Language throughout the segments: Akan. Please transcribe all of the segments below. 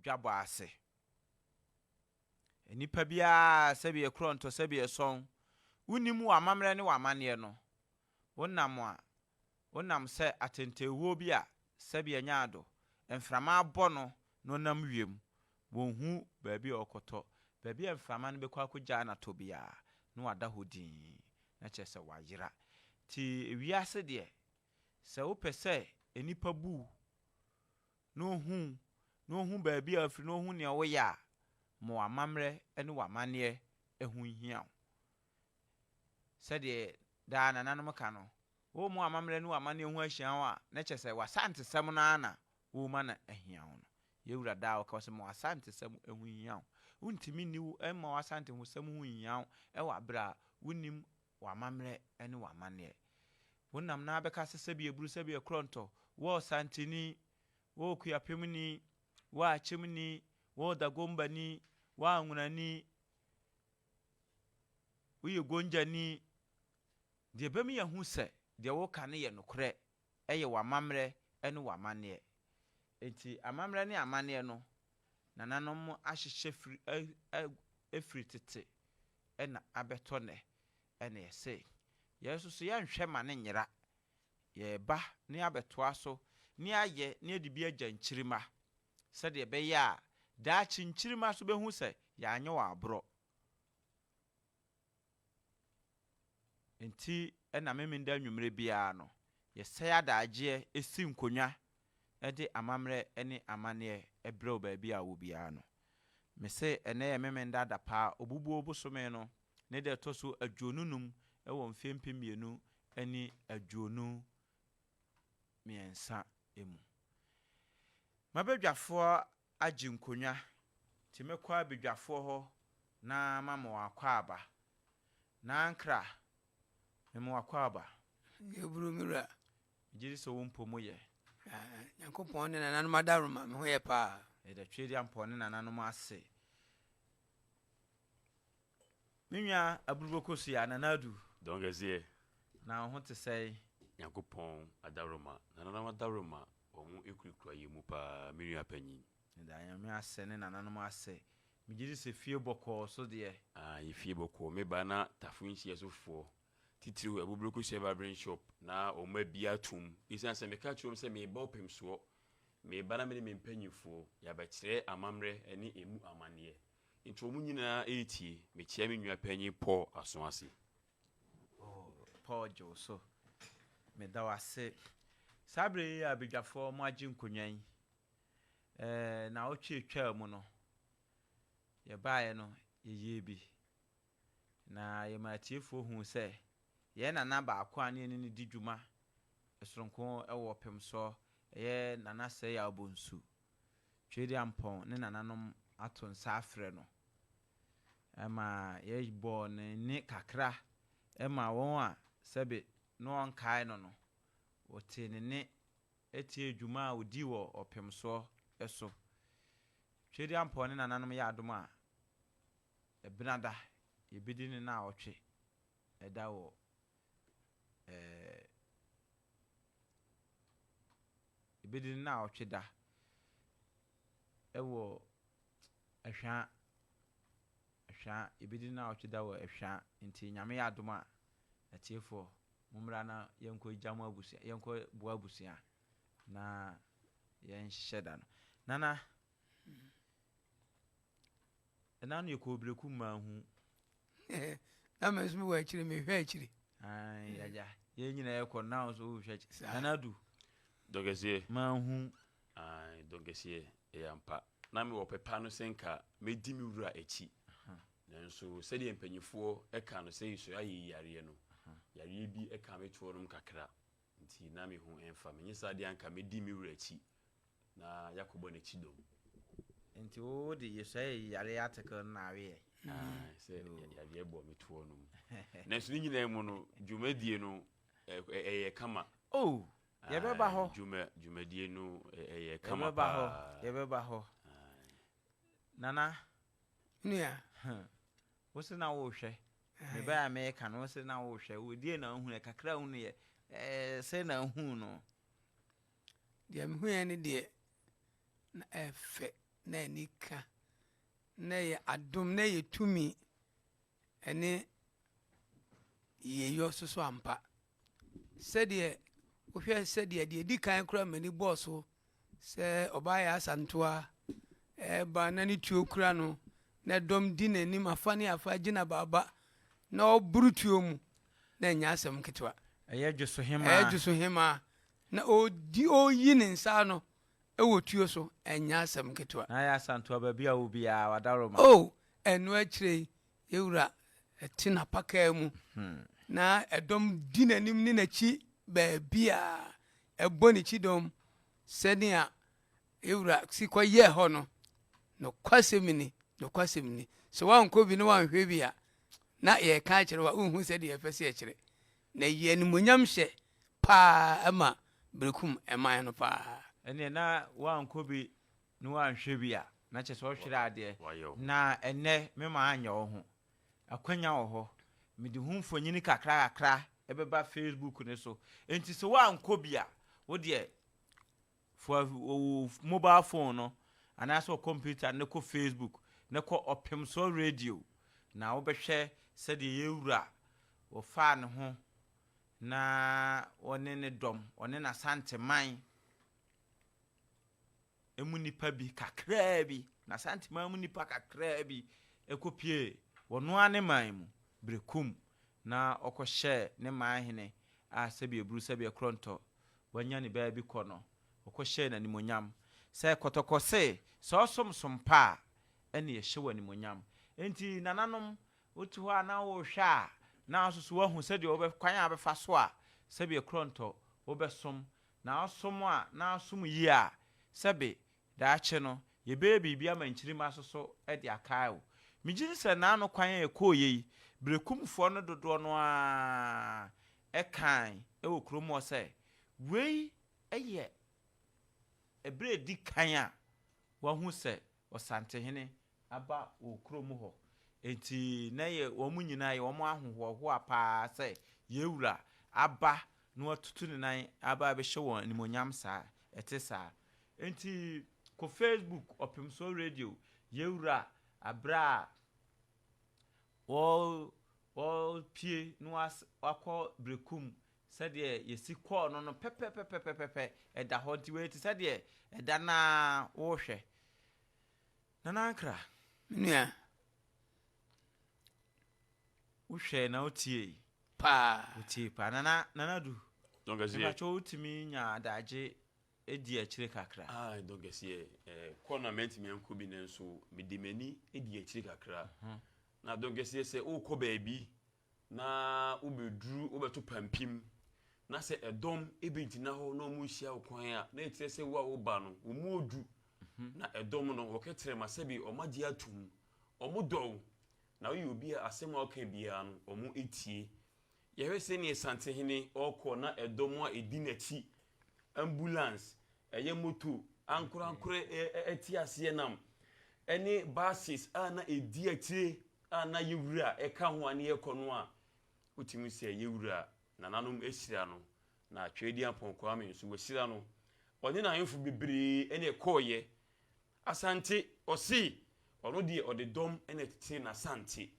dwabɔ ase. Nnipa biara sɛbi ɛkorɔ ntɔ sɛbi ɛsɔn, wonnim w'amammerɛ ne w'amanneɛ no, wonam a, wonam sɛ atɛntɛwuo bi a sɛbi ɛnyɛ ado, mframa abɔ no na ɔnam wiem, wɔnhu baabi a ɔrekɔtɔ, baabi a mframa no bɛkɔ akɔgyaa no atɔ biara, na wada hɔ dinn, na kyerɛ sɛ wayera. Nti wiase deɛ, sɛ wopɛ sɛ nnipa bu wo, na wɔhu wo, na wɔhu baabi a wofiri, na wɔhu nea woyɛ a, ma w'amammerɛ ne w'amanneɛ ho nhia wo. Sɛdeɛ daa nananom ka no, worema w'amammerɛ ne w'amanneɛ ho ahyia wo a, na kyerɛ sɛ w'asantesɛm no ara na worema no ahia wo no. Yɛn Wura daa ɔka sɛ ma w'asantesɛm ho nhia wo. Wontumi nni wo mma w'asantehosɛm ho nhia wo wɔ aberɛ a wonnim w'amammerɛ ne w'amanneɛ. Wonam na abɛka sɛ sɛbi aburu sɛbi ɛkorɔntɔ, wo Ɔsanteni, wo Okuapemni, wo Akyemni, wo Dagombani, wo Anwonani, woyɛ Gonjani. Deɛ ɛbɛma yɛahu sɛ deɛ woka no yɛ nokorɛ yɛ w'amammerɛ ne w'amanneɛ. Enti amammerɛ ne amanneɛ no, nananom ahyehyɛ firi firi tete na abɛtɔ nnɛ. Ɛna yɛse yɛn nso so yɛnhwɛ ma no nyera. Yɛreba na yɛabɛtoa so na yɛayɛ na yɛde bi agya nkyirimma sɛdeɛ ɛbɛyɛ a daakye nkyirimma nso bɛhu sɛ yɛanyɛ wɔn aborɔ. Enti na Memenda anwummerɛ biara no, yɛsɛe adaagyeɛ si nkonnwa de amammerɛ ne amanneɛ brɛ wo baabi a wowɔ biara no. Mese ɛnnɛ yɛ Memenda adapaa, Obubuo bosome no ne da ɛtɔ so 25 wɔ mfeɛ 2023 mu. M'abadwafoɔ agye nkonnwa, nti mɛkɔ abadwafoɔ hɔ na mama wɔn akwaaba. Nankra, mema wo akwaaba. Yɛburu me wura. Megye di sɛ wo mpo mo yɛ. Nyankopɔn ne nananom adaworoma, me ho yɛ paa. Yɛda Tweaduampɔn ne nananom ase. Me nua Aburubo Kosua, Nana Adu. Dɔn kɛseɛ. Na wo ho te sɛn? Nyankopɔn adaworoma, nananom adaworoma, wɔn kurakura yɛn mu paa, me nua panyin. Meda Nyame ase ne nananom ase. Megye di sɛ fie bɔkɔɔ so deɛ. Aah fie bɔkɔɔ. Me ba na Tafo nhyia so foɔ, titiriw Abuburo Kosua Barbering Shop, na wɔn abie atom. Esiane sɛ meka kyerɛ wɔn sɛ mereba ɔpemsoɔ, mereba na me ne me mpanyinfoɔ yɛabɛkyerɛ amammerɛ ne emu amanneɛ. Nti wɔn nyinaa retie. Mekyia me nua panyin Paul Asoase. Oh, Paul gye wo so. Meda wo ase. Saa berɛ yi a badwafoɔ moagye nkonnwa yi, eh, naawɔtwe atwaa mu no, yɛbaeɛ no, yɛyɛɛ bi. Na yɛma atiefoɔ huu sɛ yɛn nana baako a ne yɛne no di dwuma soronko wɔ Ɔpemsoɔ, ɛyɛ Nana Sɛe Abonsu, Tweaduampɔn ne nananom ato nsa afrɛ no ma yɛbɔɔ ne nne kakra ma wɔn a sɛbe na wɔnkae no no, wɔtee ne nne tiee dwuma a ɔdii wɔ ɔpemsoɔ so. Tweaduampɔn ne nananom yɛ adom a, Ɛbenada, yɛbɛdi ne naawɔtwe da wɔ ɛɛ. Ebedi ne naawɔtwe da wɔ Ahwea, Ahwea, yɛbɛdi ne naawɔtwe da wɔ Ahwea, nti Nyame yɛ adom a, atiefoɔ, mommra na yɛnkɔ gya mo abusua, yɛnkɔ boa abusua na yɛnhyehyɛ da no. Nana, ɛna no yɛkɔɔ Berekum manhu. Na me nso mewɔ akyiri, mehwɛ akyiri. Ayi agya, yɛn nyinaa yɛkɔ na wo nso wohwɛ akyiri. Nana Adu. Dɔnkɛseɛ. Manhu. Ayi dɔnkɛseɛ, ɛyɛ ampa. Na mewɔ pɛ pa no sɛ nka mɛdi me wura akyi. Nanso sɛdeɛ mpanimfoɔ ɛka no sɛ yɛsua ayɛ yareɛ no, yareɛ bi ɛka me toɔ nom kakra. Nti na me ho ɛmfa me. Nyɛ saa deɛ anka mɛdi me wura akyi na yɛakɔbɔ n'akyi dɔm. Nti wo de yɛsua yɛ yareɛ article no na aweɛ? Ae, sɛ yareɛ bɔ me toɔ no mu. Nanso ne nyinaa mu no, dwumadie no ɛyɛ kama. Oh, yɛbɛba hɔ. Dwuma, dwumadie no ɛyɛ kama paa. Yɛbɛba hɔ, yɛbɛba hɔ. Nana. Nua. Wo se na wohwɛ. Me bɛ a meka no, wo se na wohwɛ. Wo die na wohunu, kakra wohunu yɛ. Ɛɛ, sɛ na wohunu no. Deɛ mehuiɛ ne deɛ, na ɛfɛ. na anika, na ɛyɛ adom, na ɛyɛ tumi ɛne yieyɔ soso ampa. Sɛdeɛ wohwɛ sɛdeɛ deɛ ɛdi kan koraa m'ani bɔɔ so sɛ ɔbaa yɛ Asantoa ɛreba na ne tuo kura no na dɔm di n'anim afa ne afa gyina baaba na ɔboro tuo mu na ɛnyɛ asɛm ketewa. Ɛyɛ dwosohemaa. Ɛyɛ dwosohemaa na ɔdi ɔyi ne nsa ano wɔ tuo so ɛnyɛ asɛm ketewa. Na ayɛ Asantoa baabi a wɔ biara wadaworo ma. Oh ɛno akyire yi yɛn wura te n'apakaa mu na ɛdɔm di n'anim ne n'akyi baabiara ɛbɔ ne kyidɔm sɛnea yɛn wura si kɔyɛɛ hɔ no. Nokwasɛm ni, nokwasɛm ni, sɛ woankɔ bi na woanhwɛ bi a, na yɛreka akyerɛ wo a, wonhu sɛdeɛ yɛpɛ sɛ yɛkyerɛ. Na ɛyɛ animuonyam hyɛ paa ma Berekum man no paa. Ɛnneɛ na woankɔ bi na woanhwɛ bi a, na kyerɛ sɛ wohwere adeɛ. Na ɛnnɛ mema anyɛ wo ho. Akwanya wɔ hɔ. Mede ho mfonini kakra kakra bɛba Facebook no so. Enti sɛ woankɔ bi a, wo deɛ fa wo mobile phone no anaasɛ wo computer no kɔ Facebook na kɔ Ɔpemsoɔ Radio na wobɛhwɛ sɛdeɛ yɛn wura wɔfaa ne ho na ɔne ne dɔm, ɔne n'Asanteman mu nnipa bi kakraa bi, n'Asanteman mu nnipa kakraa bi kɔpuee ɔno ara ne man mu, Berekum, na ɔkɔhyɛɛ ne man hene a sɛbi aburu sɛbi ɛkorɔntɔ wanya ne baabi kɔ no, ɔkɔhyɛɛ no animuonyam. Sɛ kɔtɔkɔ se, sɛ ɔsom som pa a, ɛne yɛhyɛ wo animuonyam. Enti nananom, wote hɔ a na worehwɛ a, na wo nso so woahu sɛdeɛ wobɛ, kwan a wobɛfa so a sɛbi ɛkorɔntɔ wobɛsom Na ɔsom a na ɔsom yie a, sɛbe daakye no, yɛbɛyɛ biribi ama nkyirimma nso so de akae wo. Megye di sɛ n'ano kwan a yɛkɔeɛ yi, Berekumfoɔ no dodoɔ no ara kae wɔ kurom hɔ sɛ, wei yɛ ɛberɛ a ɛdi kan a wɔahu sɛ Ɔsantehene aba wɔ kurom hɔ. Enti na ɛyɛ wɔn nyinaa ɛyɛ wɔn ahohoahoa paa sɛ yɛn wura aba na watutu ne nan aba abɛhyɛ wɔn animuonyam saa. Ɛte saa. Enti kɔ Facebook, Ɔpemsoɔ Radio, yɛn wura aberɛ a wɔ wɔrepue na was wakɔ Berekum sɛdeɛ yɛsi kɔɔ no no pɛpɛpɛpɛpɛpɛ ɛda hɔ. Nti wei te sɛ deɛ ɛda no ara worehwɛ. Nana Ankra. Me nua. Wo hwɛɛ na wo tiee. Paa. Wo tiee paa. Nana, Nana Du. Don kɛseɛ. Mepakyɛ wo tumi nya adagye di akyire kakra. Ah, Don kɛseɛ. Eh, kɔ na mantumi ankɔ bi nanso mede m'ani di akyire kakra. Na Don kɛseɛ sɛ wokɔ baabi na wobɛduru wobɛto pampim na sɛ ɛdɔm bɛgyina hɔ na wɔrehyia wo kwan a, na ɛkyerɛ sɛ wo a woba no, wo mu odu. Mhm. Na ɛdɔm no, wɔkɛtrɛ ma sɛbi wɔagye atom, wɔdɔ wo, na woyɛ obi a asɛm a woka biara no, wɔtie. Yɛhwɛ sɛdeɛ Santehene ɔrekɔ na ɛdɔm a ɛdi n'akyi, ambulance, ɛyɛ moto, ankorankorɛ ɛte aseɛ nam, ɛne buses a na ɛdi akyire a na yɛ wura ɛka ho a ne yɛkɔ no a, wotumi sɛ yɛ wura nananom ahyira no, na Tweaduampɔn Kwame nso wahyira no. Ɔne n'ahemfo bebree ɛna ɛkɔɔyɛ. Asante, ɔse ɔno deɛ ɔde dɔm ɛna ɛtetee n'Asante.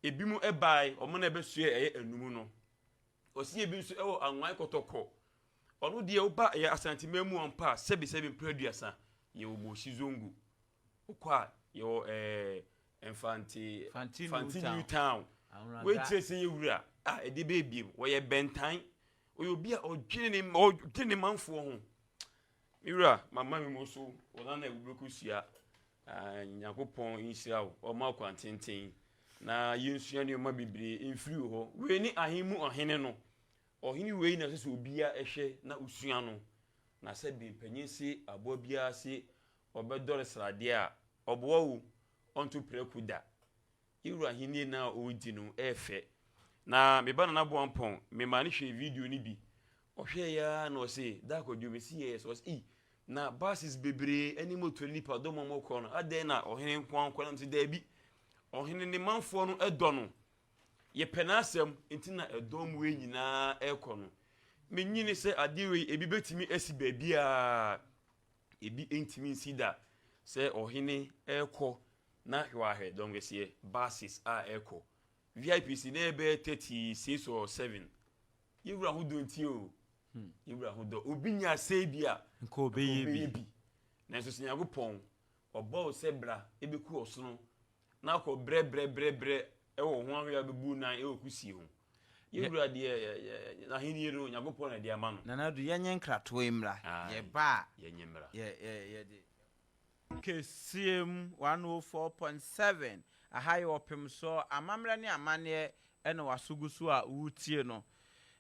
Ebinom ɛbae, wɔn na ɛbɛsoɛ ɛyɛ anum no. Ɔse ebi nso ɛwɔ Anwan Kɔtɔkɔ. Ɔno deɛ woba ɛyɛ Asante man mu ampa a, sɛbi sɛbi mpere aduasa, yɛwɔ Moshi Zongo. Wokɔ a, yɛwɔ ɛɛ Mfante, Fante New Town. Wei kyerɛ sɛ yɛ wura a ɛde bɛyɛ biem. Wɔyɛ bɛntan. Ɔyɛ obi a ɔdwene ne ɔdwene ne manfoɔ ho. Me wura, mama mi mu so, wɔn na ɛwubɛkɔ sua. Nyankopɔn nhyira wo, ɔma wo kwan tenten na yɛnsua nneɛma bebree mfiri wo hɔ. Wei ne ahen mu ɔhene no. Ɔhene wei na ɛsɛ sɛ obiara hwɛ na osua no. Na sɛbe mpanyin se aboa biara se ɔbɛdɔre sradeɛ a, ɔboa o, ɔnto prako da. Yɛn wura ahennie no a ɔredi no yɛ fɛ. Na me ba Nana Boampɔn, memaa no hwɛɛ video no bi. Ɔhwɛeɛ ara na ɔse, Da Kwadwo, mese yes. Ɔse, ei, na buses bebree ne moto ne nnipadɔm a wɔkɔ no, adɛn na ɔhene nko ara nkɔ? Na mese, daabi, ɔhene ne manfoɔ no dɔ no. Yɛpɛ n'asɛm nti na ɛdɔm wei nyinaa rekɔ no. Menyini sɛ adeɛ wei ebi bɛtumi asi baabiara. Ebi ntumi nsi da. Sɛ ɔhene rekɔ na hwɛ ahwɛ dɔm kɛseɛ, buses a ɛrekɔ. VIPs na ɛbɛyɛ 36 or 7. Yɛwura ho dɔ nti o. Yɛwura ho dɔ. Obi nya asɛe bi a, nka ɔbɛyɛ bi. Nanso sɛ Nyankopɔn ɔbɔ wo sɛ bra ɛbɛku ɔsono na akɔ brɛ brɛ brɛ brɛ ɛwɔ ho ahwɛ a bɛbu nan ɛwɔ kusie ho. Yɛwura deɛ n'ahennie no Nyankopɔn na ɛde ama no. Nana Adu, yɛnyɛ nkratoɔ yi mmra. Yɛba a, yɛnyɛ mmra. Yɛde Kesiem 104.7, aha yɛ ɔpem soɔ amammerɛ ne amanneɛ ɛna waso gu so a woretie no.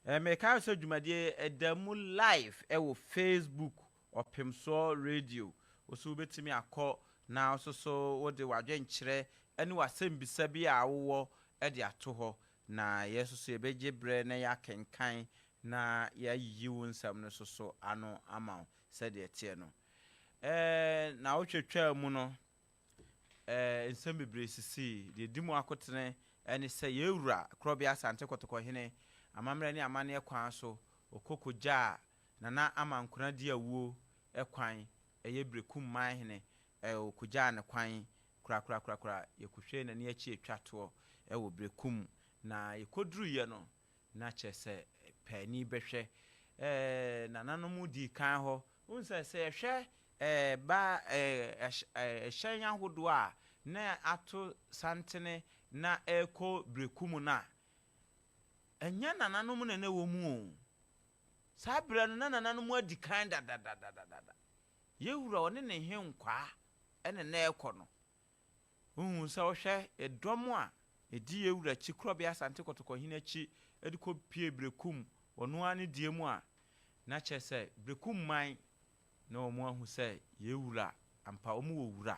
Mekae sɛ dwumadie ɛda mu live ɛwɔ Facebook Ɔpem soɔ Radio. Wo so wobɛtumi akɔ na wo so wode w'adwenkyerɛ ne w'asɛmbisa bi a wowɔ de ato hɔ, na yɛn nso so yɛbɛgye berɛ na yɛakenkan na yɛayiyi wo nsɛm no nso so ano ama wo sɛdeɛ ɛteɛ no. Nnawɔtwe twaa mu no, nsɛm bebree sisii. Deɛ ɛdi mu akotene ne sɛ yɛn wura Korɔbea Asante Kɔtɔkɔhene amammerɛ ne amanneɛ kwan so ɔkɔ kɔgyaa Nana Amankona Diawuo kwan, ɛyɛ Berekum Manhene, ɔkɔgyaa no kwan korakorakorakora. Yɛkɔhwɛɛ n'ani akyi atwa toɔ wɔ Berekum, na yɛkɔduruiɛ no, na kyerɛ sɛ paani bɛhwɛ. Nananom dii kan hɔ. Wohu sɛ, sɛ yɛhwɛ ba ɛhyɛn ahodoɔ a na ato santene na ɛrekɔ Berekum no a, ɛnyɛ nananom na na ɛwɔ mu o. Saa berɛ no, na nananom adi kan dadadadadada. Yɛn wura, ɔne ne nhenkwaa na na ɛrekɔ no. Wohu sɛ wohwɛ dɔm a ɛdi yɛn wura akyi, Korɔbea Asante Kɔtɔkɔhene akyi de kɔpue Berekum, ɔno ara ne deɛ mu a, na kyerɛ sɛ Berekum man na wɔahu sɛ yɛn wura, ampa wɔn wɔ wura,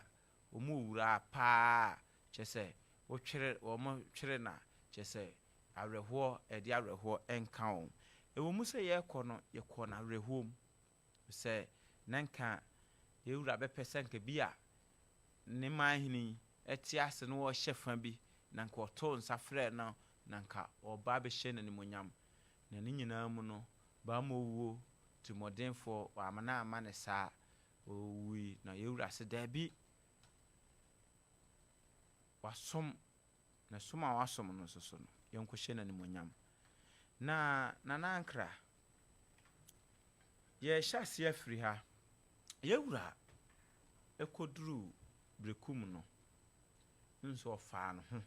wɔn wɔ wura paa a, kyerɛ sɛ wotwere wɔn twere no a, kyerɛ sɛ awerɛhoɔ, ɛde awerɛhoɔ nka wɔn. Ɛwɔ mu sɛ yɛrekɔ no, yɛkɔɔ no awerɛhoɔ mu, sɛ na nka yɛn wura bɛpɛ sɛ nka bi a ne manhene yi te ase na ɔrehyɛ fa bi, na nka ɔtoo nsa frɛɛ no na nka ɔreba abɛhyɛ no animuonyam. Na ne nyinaa mu no, bammɔ wuo, tirimmɔdenfoɔ, wamana amma no saa. Ɔwui na yɛn wura se daabi, wasom Na som a wasom no nso so no, yɛnkɔhyɛ no animuonyam. Na Nana Ankrah, yɛrehyɛ aseɛ afiri ha. Yɛn wura kɔduruu Berekum no, nso ɔfaa ne ho.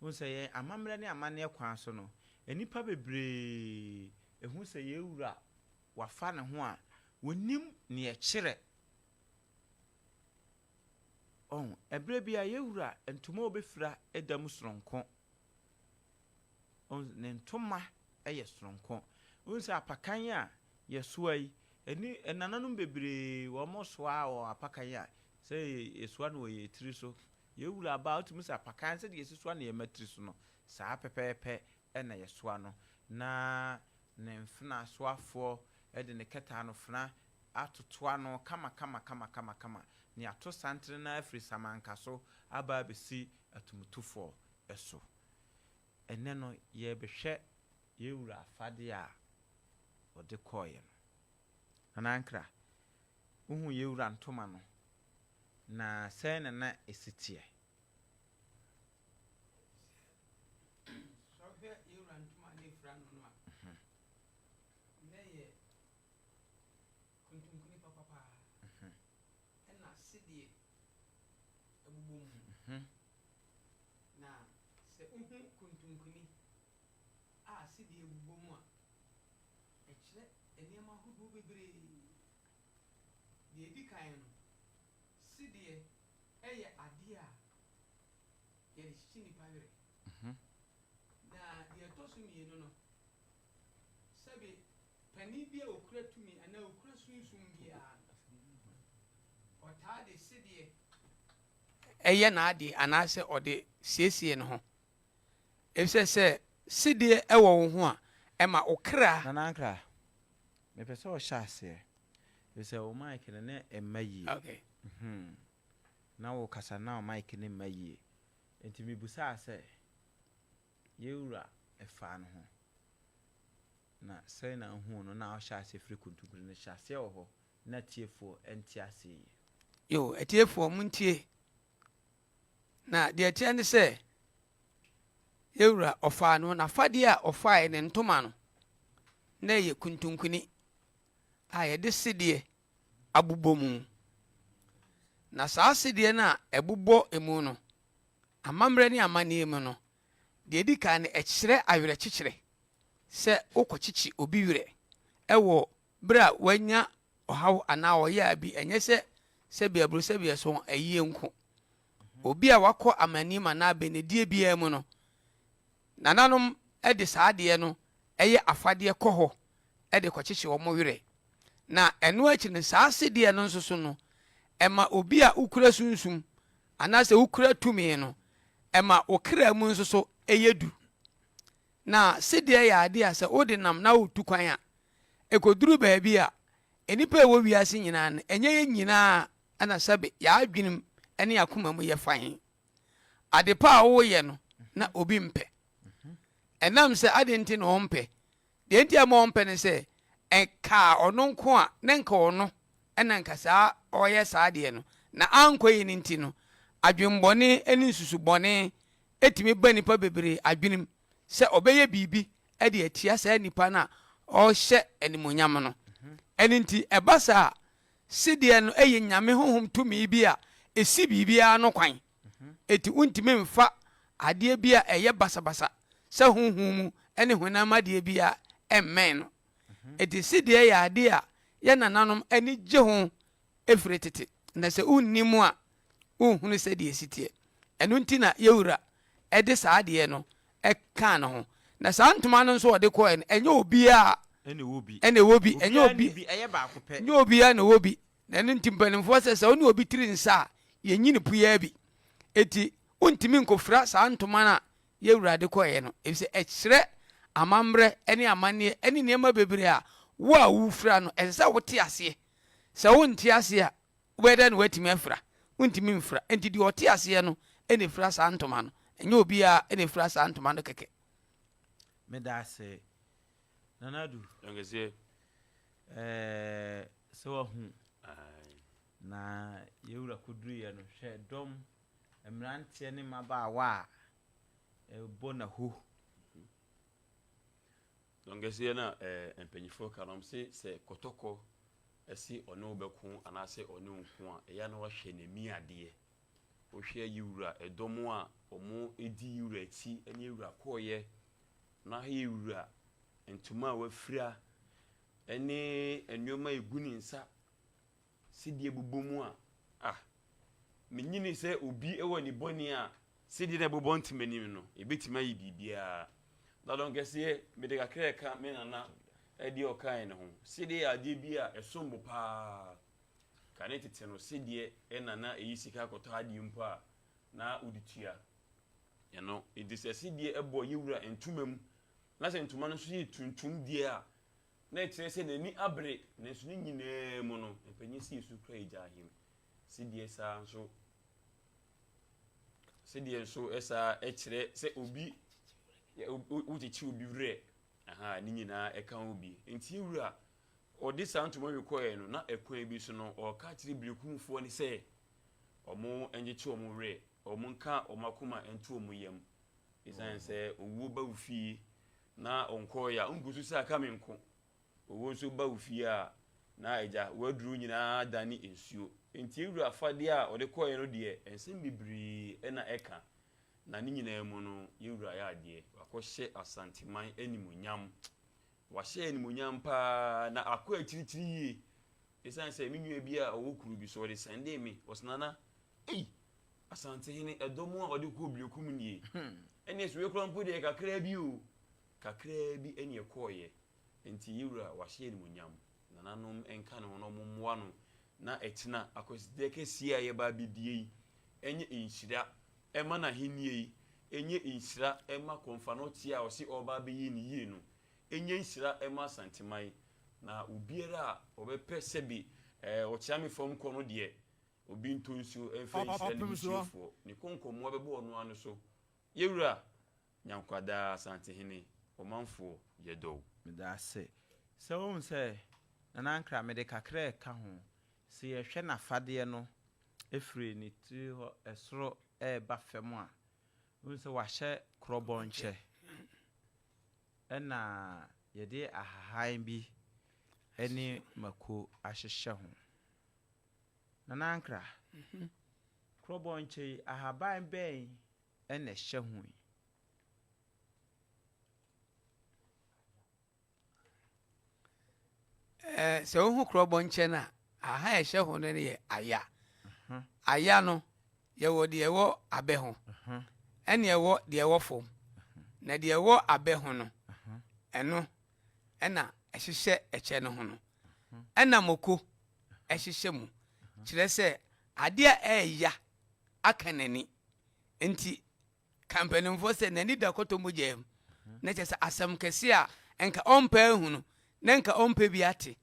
Wohu sɛ yɛn amammerɛ ne amanneɛ kwan so no, nnipa bebree hu sɛ yɛn wura wafa ne ho a, wɔnnim deɛ ɛkyerɛ. Ɔho, ɛberɛ bi a yɛn wura ntoma a ɔbɛfira da mu sononko. Ɔho, ne ntoma yɛ sononko. Wohu sɛ apakan a yɛsoa yi, ɛni nananom bebree wɔn soa wɔn apakan a, sɛ yɛsoa no wɔ yɛn tiri so. Yɛn wura ba a, wotumi sɛ apakan sɛdeɛ yɛsi soa no yɛn mmatiri so no, saa pɛpɛɛpɛ na yɛsoa no. Na ne mfena soafoɔ de ne kɛtɛ anofena atoto ano kamakamakamakama, na yɛato santene no ara afiri samanka so aba abɛsi atumtufoɔ so. Ɛnnɛ no, yɛrebɛhwɛ yɛn wura afadeɛ a ɔde kɔeɛ no. Nana Ankrah, wohuu yɛn wura ntoma no, na sɛn na na ɛsi teɛ? Sɛ wohwɛ yɛn wura ntoma a na ɛfira no no a, na ɛyɛ kontonkone papapaa ɛna sedeɛ ɛbobɔ mu. Na sɛ wohu kontonkone a sedeɛ bobɔ mu a, ɛkyerɛ nneɛma ahodoɔ bebree. Deɛ ɛdi kan no, sedeɛ ɛyɛ adeɛ a yɛde kyekye nnipa werɛ. Na deɛ ɛtɔ so mmienu no, sɛbe Panin bi a ɔkura tumi anaa ɔkura sunsum biara no, ɔtaa de sedeɛ yɛ n'adeɛ anaasɛ ɔde siesie ne ho. Efisɛ sɛ sedeɛ wɔ wo ho a, ɛma wo kra. Nana Ankrah, mepɛ sɛ ɔhyɛ aseɛ, efisɛ wo mic no na ɛmma yie. Okay. Na wokasa na wo mic no mma yie. Nti mebusaa sɛ, Yɛn wura faa ne ho. Na sɛn na wohuu no na ɔhyɛ aseɛ firi kontonkuro no hyɛ aseɛ wɔ hɔ na atiefoɔ nte aseɛ yie. Yo, atiefoɔ montie. Na deɛ ɛteɛ ne sɛ, yɛwura ɔfaa no, n'afadeɛ a ɔfaeɛ, ne ntoma no, na ɛyɛ kuntunkuni a yɛde sedeɛ abobɔ mu. Na saa sedeɛ no a ɛbobɔ mu no, amammerɛ ne amanneɛ mu no, deɛ ɛdi kan no, ɛkyerɛ awerɛkyekyerɛ sɛ wokɔkyekye obi werɛ wɔ berɛ a wanya ɔhaw anaa ɔyea bi, ɛnyɛ sɛ sɛbi aburo sɛbi ɛso ayie nko. Obi a wakɔ amanneɛ mu anaa bɛnɛdie biara mu no, nananom de saa adeɛ no yɛ afadeɛ kɔ hɔ de kɔkyekye wɔn werɛ. Na ɛno akyi no, saa sedeɛ no nso so no, ɛma obi a wokura sunsum anaasɛ wokura tumi no, ɛma wo kra mu nso so yɛ du. Na sedeɛ yɛ adeɛ a sɛ wode nam na woretu kwan a, ɛkɔduru baabi a, nnipa a ɛwɔ wiase nyinaa no, ɛnyɛ yɛn nyinaa na sɛbe yɛn adwenem ne yɛn akoma mu yɛ fann. Ade pa a woreyɛ no, na obi mpɛ. Ɛnam sɛ adɛn nti na ɔmpɛ? Deɛ nti a ɛma ɔmpɛ ne sɛ, ɛkaa ɔno nko a, na nka ɔno na nka saa ɔreyɛ saa adeɛ no. Na ankɔ yie no nti no, adwemmɔne ne nsusubɔne tumi ba nnipa bebree adwenem sɛ ɔbɛyɛ biribi de atia saa nipa no a ɔrehyɛ animuonyam no. Ɛno nti, ɛba saa a, sedeɛ no yɛ Nyame honhom tumi bi a ɛsi biribiara ano kwan. Enti wontumi mfa adeɛ bi a ɛyɛ basabasa sɛ honhom mu ne honam adeɛ biara mmɛn no. Enti sedeɛ yɛ adeɛ a yɛn nananom ani gye ho firi tete, na sɛ wonni mu a, wonhunu sɛdeɛ ɛsi teɛ. Ɛno nti na yɛn wura de saa adeɛ no kaa ne ho. Na saa ntoma no nso a ɔde kɔeɛ no, ɛnyɛ obiara na ɛwɔ bi, ɛnyɛ obiara na ɛwɔ bi. Na ɛno nti mpanimfoɔ sɛ, sɛ wo ne obi tiri nsa a, yɛnyi no puyaa bi. Enti wontumi nkɔfira saa ntoma no a yɛn wura de kɔeɛ no, efisɛ ɛkyerɛ amammerɛ ne amanneɛ ne nneɛma bebree a wo a worefira no, ɛsɛ sɛ wote aseɛ. Sɛ wonte aseɛ a, wobɛyɛ dɛn na woatumi afira? Wontumi mfira. Enti deɛ ɔte aseɛ no na ɛfira saa ntoma no, ɛnyɛ obiara na ɛfira saa ntoma no kɛkɛ. Meda ase Nana Adu. Ankɛseɛ. Ɛɛ sɛ wahu. Na yɛn wura kɔduruiɛ no, hwɛ dɔm, mmeranteɛ ne mmabaawa a ɛrebɔ n'aho. Ankɛseɛ na ɛɛ mpanyinfoɔ ka no, wɔn se sɛ kɔtɔkɔ ɛse ɔne wo bɛko anaasɛ ɔne wo nko a, ɛyɛ a na wahwɛ n'ani adeɛ. Wohwɛ yi wura ɛdɔm a wɔn di yi wura akyi ɛne wura kɔɔyɛ na yɛ wura ntoma a wafira ɛne nneɛma a egu ne nsa Sedie bobɔ mu a, ah, menyini sɛ obi wɔ ne bɔne a sedie na ɛbobɔ ntem anim no, ɛbɛtumi ayɛ biribiara. Dadɔn kɛseɛ, mede kakra ɛka me nana ɛdeɛ ɔkaeɛ no ho. Sedie yɛ adeɛ bi a ɛsom bo paa. Kane tete no, sedie ɛna na ɛyi sika kɔtɔ adeɛ mpo a, na wode tua. Ɛno, nti sɛ sedie ɛbɔ yɛwura ntoma mu, na sɛ ntoma no nso yɛ tuntum deɛ a, na ɛkyerɛ sɛ n'ani abere, nanso ne nyinaa mu no, mpanyin si esu kura agya ahem. Sedeɛ saa nso, sedeɛ nso saa ɛkyerɛ sɛ obi wokyekye obi werɛ, aha, ne nyinaa ɛka ho bi. Nti ewura ɔde saa ntoma wi kɔɛ no, na ɛkwan bi so no, ɔka kyerɛ birikumfoɔ no sɛ wɔn nkyekye wɔn werɛ, wɔn nka wɔn akoma nto wɔn yam. Esiane sɛ owuo ba wo fie na ɔnkɔɔeɛ a, wongu so sɛ aka me nko. Owuo nso ba wo fie a, na agya, w'aduro nyinaa adane nsuo. Enti Awura afadeɛ a ɔde kɔeɛ no deɛ, nsɛm bebree na ɛka. Na ne nyinaa mu no, yɛn wura ayɛ adeɛ. Wakɔhyɛ Asanteman animuonyam. Wahyɛ animuonyam pa ara, na akɔ akyirikyiri yie. Esiane sɛ me nua bi a ɔwɔ kuro bi so, ɔde sɛndee me. Ɔse, Nana, ei! Asantehene, ɛdɔm a ɔde kɔɔ Berekum nie. Ɛnneɛ sɛ wei koraa mpo deɛ kakraa bi o, kakraa bi ɛne ɛkɔeɛ. Enti yɛn wura wahyɛ animuonyam. Nananom nka ne ho na wɔmmoa no na ɛkyena akwasideɛ kɛseɛ a yɛba abɛdie yi ɛnyɛ nhyira ɛma n'ahennie yi, ɛnyɛ nhyira ɛma Kɔmfanɔteɛ a ɔse ɔreba abɛyɛ no yie no, ɛnyɛ nhyira ɛma Asanteman. Na obiara a ɔbɛpɛ sɛbe ɛɛ ɔkyea me fam kɔ no deɛ, Obi ntɔ nsuo mfa nhyira ne busuafoɔ. Ne kɔnkɔmmoa bɛbɔ ɔno ara no so. Yɛwura Nyankwadaa Asantehene, ɔmanfoɔ yɛdɔ wo. Meda ase. Sɛ wohu sɛ Nana Ankrah mede kakra reka ho, sɛ yɛhwɛ n'afadeɛ no. Ɛfiri ne tiri hɔ ɛsoro reba fam a, wohu sɛ wahyɛ korɔbɔnkyɛ. Ɛna yɛde ahahan bi ne mako ahyehyɛ ho. Nana Ankrah, korɔbɔnkyɛ yi, ahaban bɛn na ɛhyɛ ho yi? Ɛɛ sɛ wohu korɔbɔ nkyɛn a, aha a ɛhyɛ ho no yɛ aya. Aya no, yɛwɔ deɛ ɛwɔ abɛ ho, ɛne ɛwɔ deɛ ɛwɔ fam. Na deɛ ɛwɔ abɛ ho no, ɛno ɛna ɛhyehyɛ ɛkyɛ no ho no. Ɛna moko ɛhyehyɛ mu. Kyerɛ sɛ adeɛ a ɛɛya aka n'ani. Nti Ka mpanimfoɔ sɛ n'ani da kɔtɔ mogya mu, na kyerɛ sɛ asɛm kɛse a nka ɔmpɛ ahu no, na nka ɔmpɛ bi ate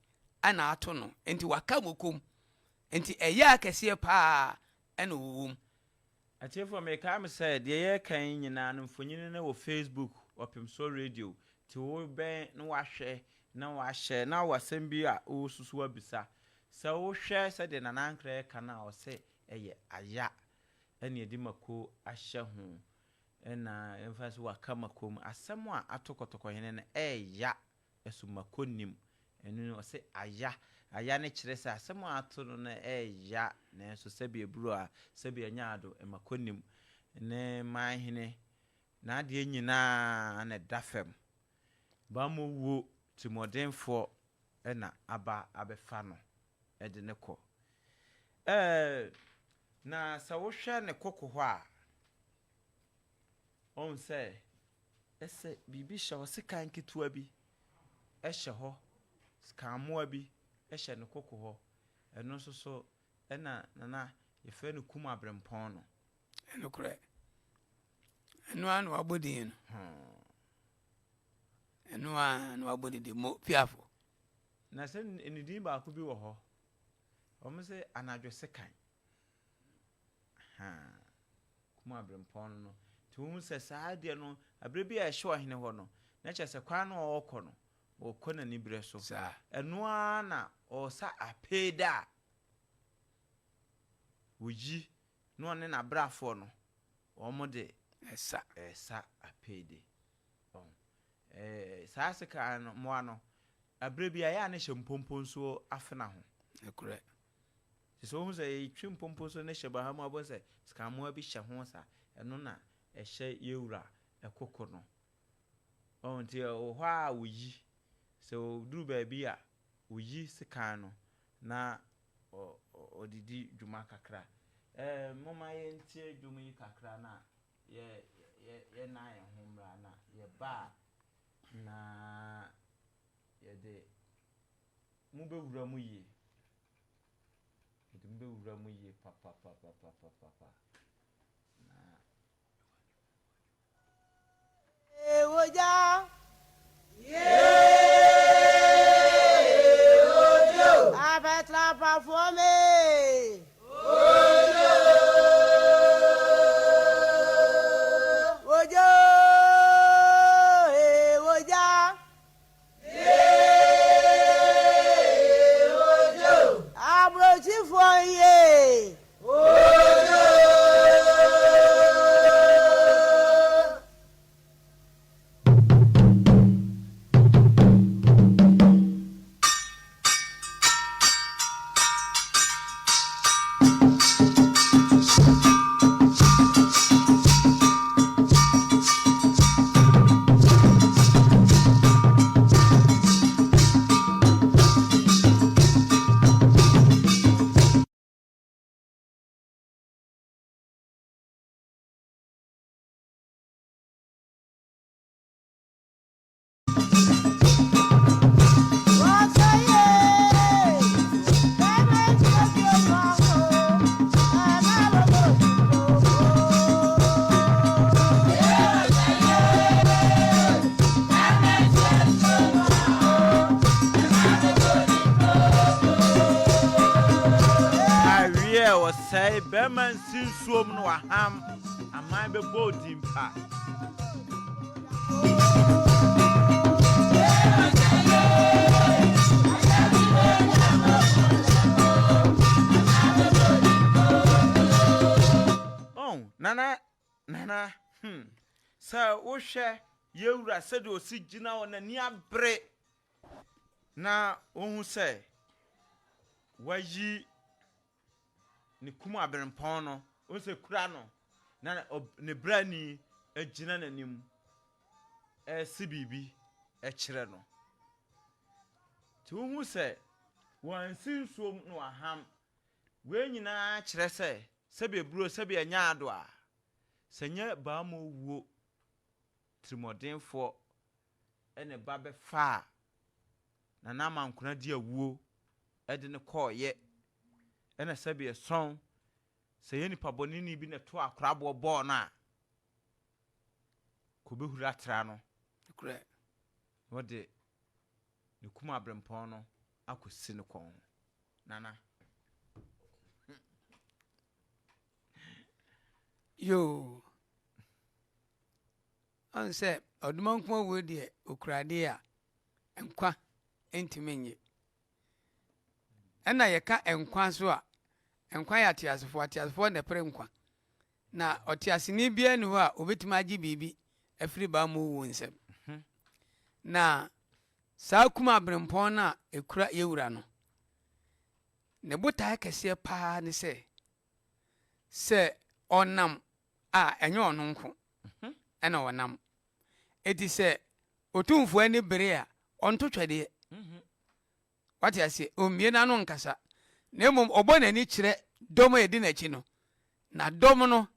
na ato no, nti waka mokom. Nti ɛyɛ akɛseɛ paa na ɔwɔ mu. Atiefoɔ mekae mo sɛ deɛ yɛreka yi nyinaa no mfonini no wɔ Facebook Ɔpemsoɔ Radio nti wo bɛn na wahwɛ na wahyɛ na wɔ asɛm bi a wosusu abisa sɛ wohwɛ sɛdeɛ Nana Ankrah reka no a ɔse ɛyɛ aya ɛna yɛde mako ahyɛ ho ɛna yɛmfa sɛ waka mako mu asɛm a ato kɔtɔkɔhene no ɛɛya ɛso mako nnim ɛno no ɔse aya aya no kyerɛ sɛ asɛm a ato no no ɛɛya nanso sɛbi aburo a sɛbi anya ado mako nnim ne manhene n'adeɛ nyinaa na ɛda fam bammɔ wuo tirimɔdenfoɔ na aba abɛfa no de no kɔ. Ɛɛ, na sɛ wohwɛ ne koko hɔ a, ɔhu sɛ ɛsɛ biribi hyɛ hɔ, sekan ketewa bi hyɛ hɔ, sekanmmoa bi hyɛ ne koko hɔ. Ɛno nso so ɛna nana yɛfrɛ no kum aberempɔn no. Ɛnokorɛ. Ɛno ara na wabɔ din no. Ɛno ara na wabɔ ne din mo piafo. Na sɛ ne din baako bi wɔ hɔ, wɔn sɛ anadwo sekan. Ahaa, kum aberempɔn no no. Nti wohu sɛ saa deɛ no, abere bi a ɛhyɛ ɔhene hɔ no, na kyerɛ sɛ kwan no a ɔrekɔ no, ɔrekɔ n'aniberɛ so. Ɛno ara na ɔresa apee da a, wɔyi na ɔne n'abrafoɔ no, wɔn de ɛsa ɛsa apeede. Wɔn. Ɛɛ saa sekan no mmoa no, abere bi a ɛyɛ a ne hyɛ mpompo nso afena ho. Nokorɛ. Te sɛ wohu sɛ yɛtwi mpompo so ne hyɛ baha mu abɔ sɛ sekan mmoa bi hyɛ ho sa, ɛno na ɛhyɛ yɛwura ɛkoko no. Ɔho nti ɛwɔ hɔ a wɔyi, sɛ wɔduru baabi a wɔyi sekan no na ɔde di dwuma kakra. Ɛɛ momma yɛntie dwom yi kakra na yɛ yɛ yɛnnan yɛn ho mmra na yɛba a na yɛde mo bɛwura mu yie. Yɛde mo bɛwura mu yie papapapapapa na. Wogya. Abɛtrapafoɔ me. Wogya ee wogya. Aburokyifoɔ yee. Awiɛ ɔsɛe bɛrima nsi nsuom no waham aman bɛbɔ odin pa. Nana, Nana, hmm, sɛ wohwɛ yɛwura sɛdeɛ ɔsi gyina hɔ n'ani abere na wohu sɛ wayi ne kum aberempɔn no, wohu sɛ kura no na ne brani gyina n'anim ɛresi biribi kyerɛ no. Nti wohu sɛ wɔansi nsuom na waham. Wei nyinaa kyerɛ sɛ sɛbi aburo sɛbi ɛnyɛ ado a, sɛ nyɛ bammɔ wuo tirimɔdenfoɔ na ɛba bɛfaa Nana Amankona di awuo de no kɔɔeɛ. Ɛna sɛbi ɛsɔn sɛ ɛyɛ nipa bɔneni bi na ɛtoo akoraboɔ bɔɔ no a, kɔbɛhuri atra no. Nokorɛ. Na ɔde ne kum aberempɔn no akɔsi ne kɔn ho. Nana. Yoo. Ɔn sɛ ɔdomankoma wuo deɛ okura adeɛ a nkwa ntumi nnye. Ɛna yɛka nkwa nso a, nkwa yɛ ateasefoɔ, ateasefoɔ na ɛpere nkwa. Na ɔteaseni biara nni hɔ a obetumi agye biribi afiri bammɔ wuo nsam. Na saa kum aberempɔn no a ekura yɛwura no, ne botaeɛ kɛseɛ paa ne sɛ, sɛ ɔnam a, ɛnyɛ ɔno nko na ɔnam. Enti sɛ Otumfoɔ ani bere a, ɔnto twɛdeɛ. Wate aseɛ? Ɔmmue n'ano nkasa, na mmom ɔbɔ n'ani kyerɛ dɔm a ɛdi n'akyi no, na dɔm no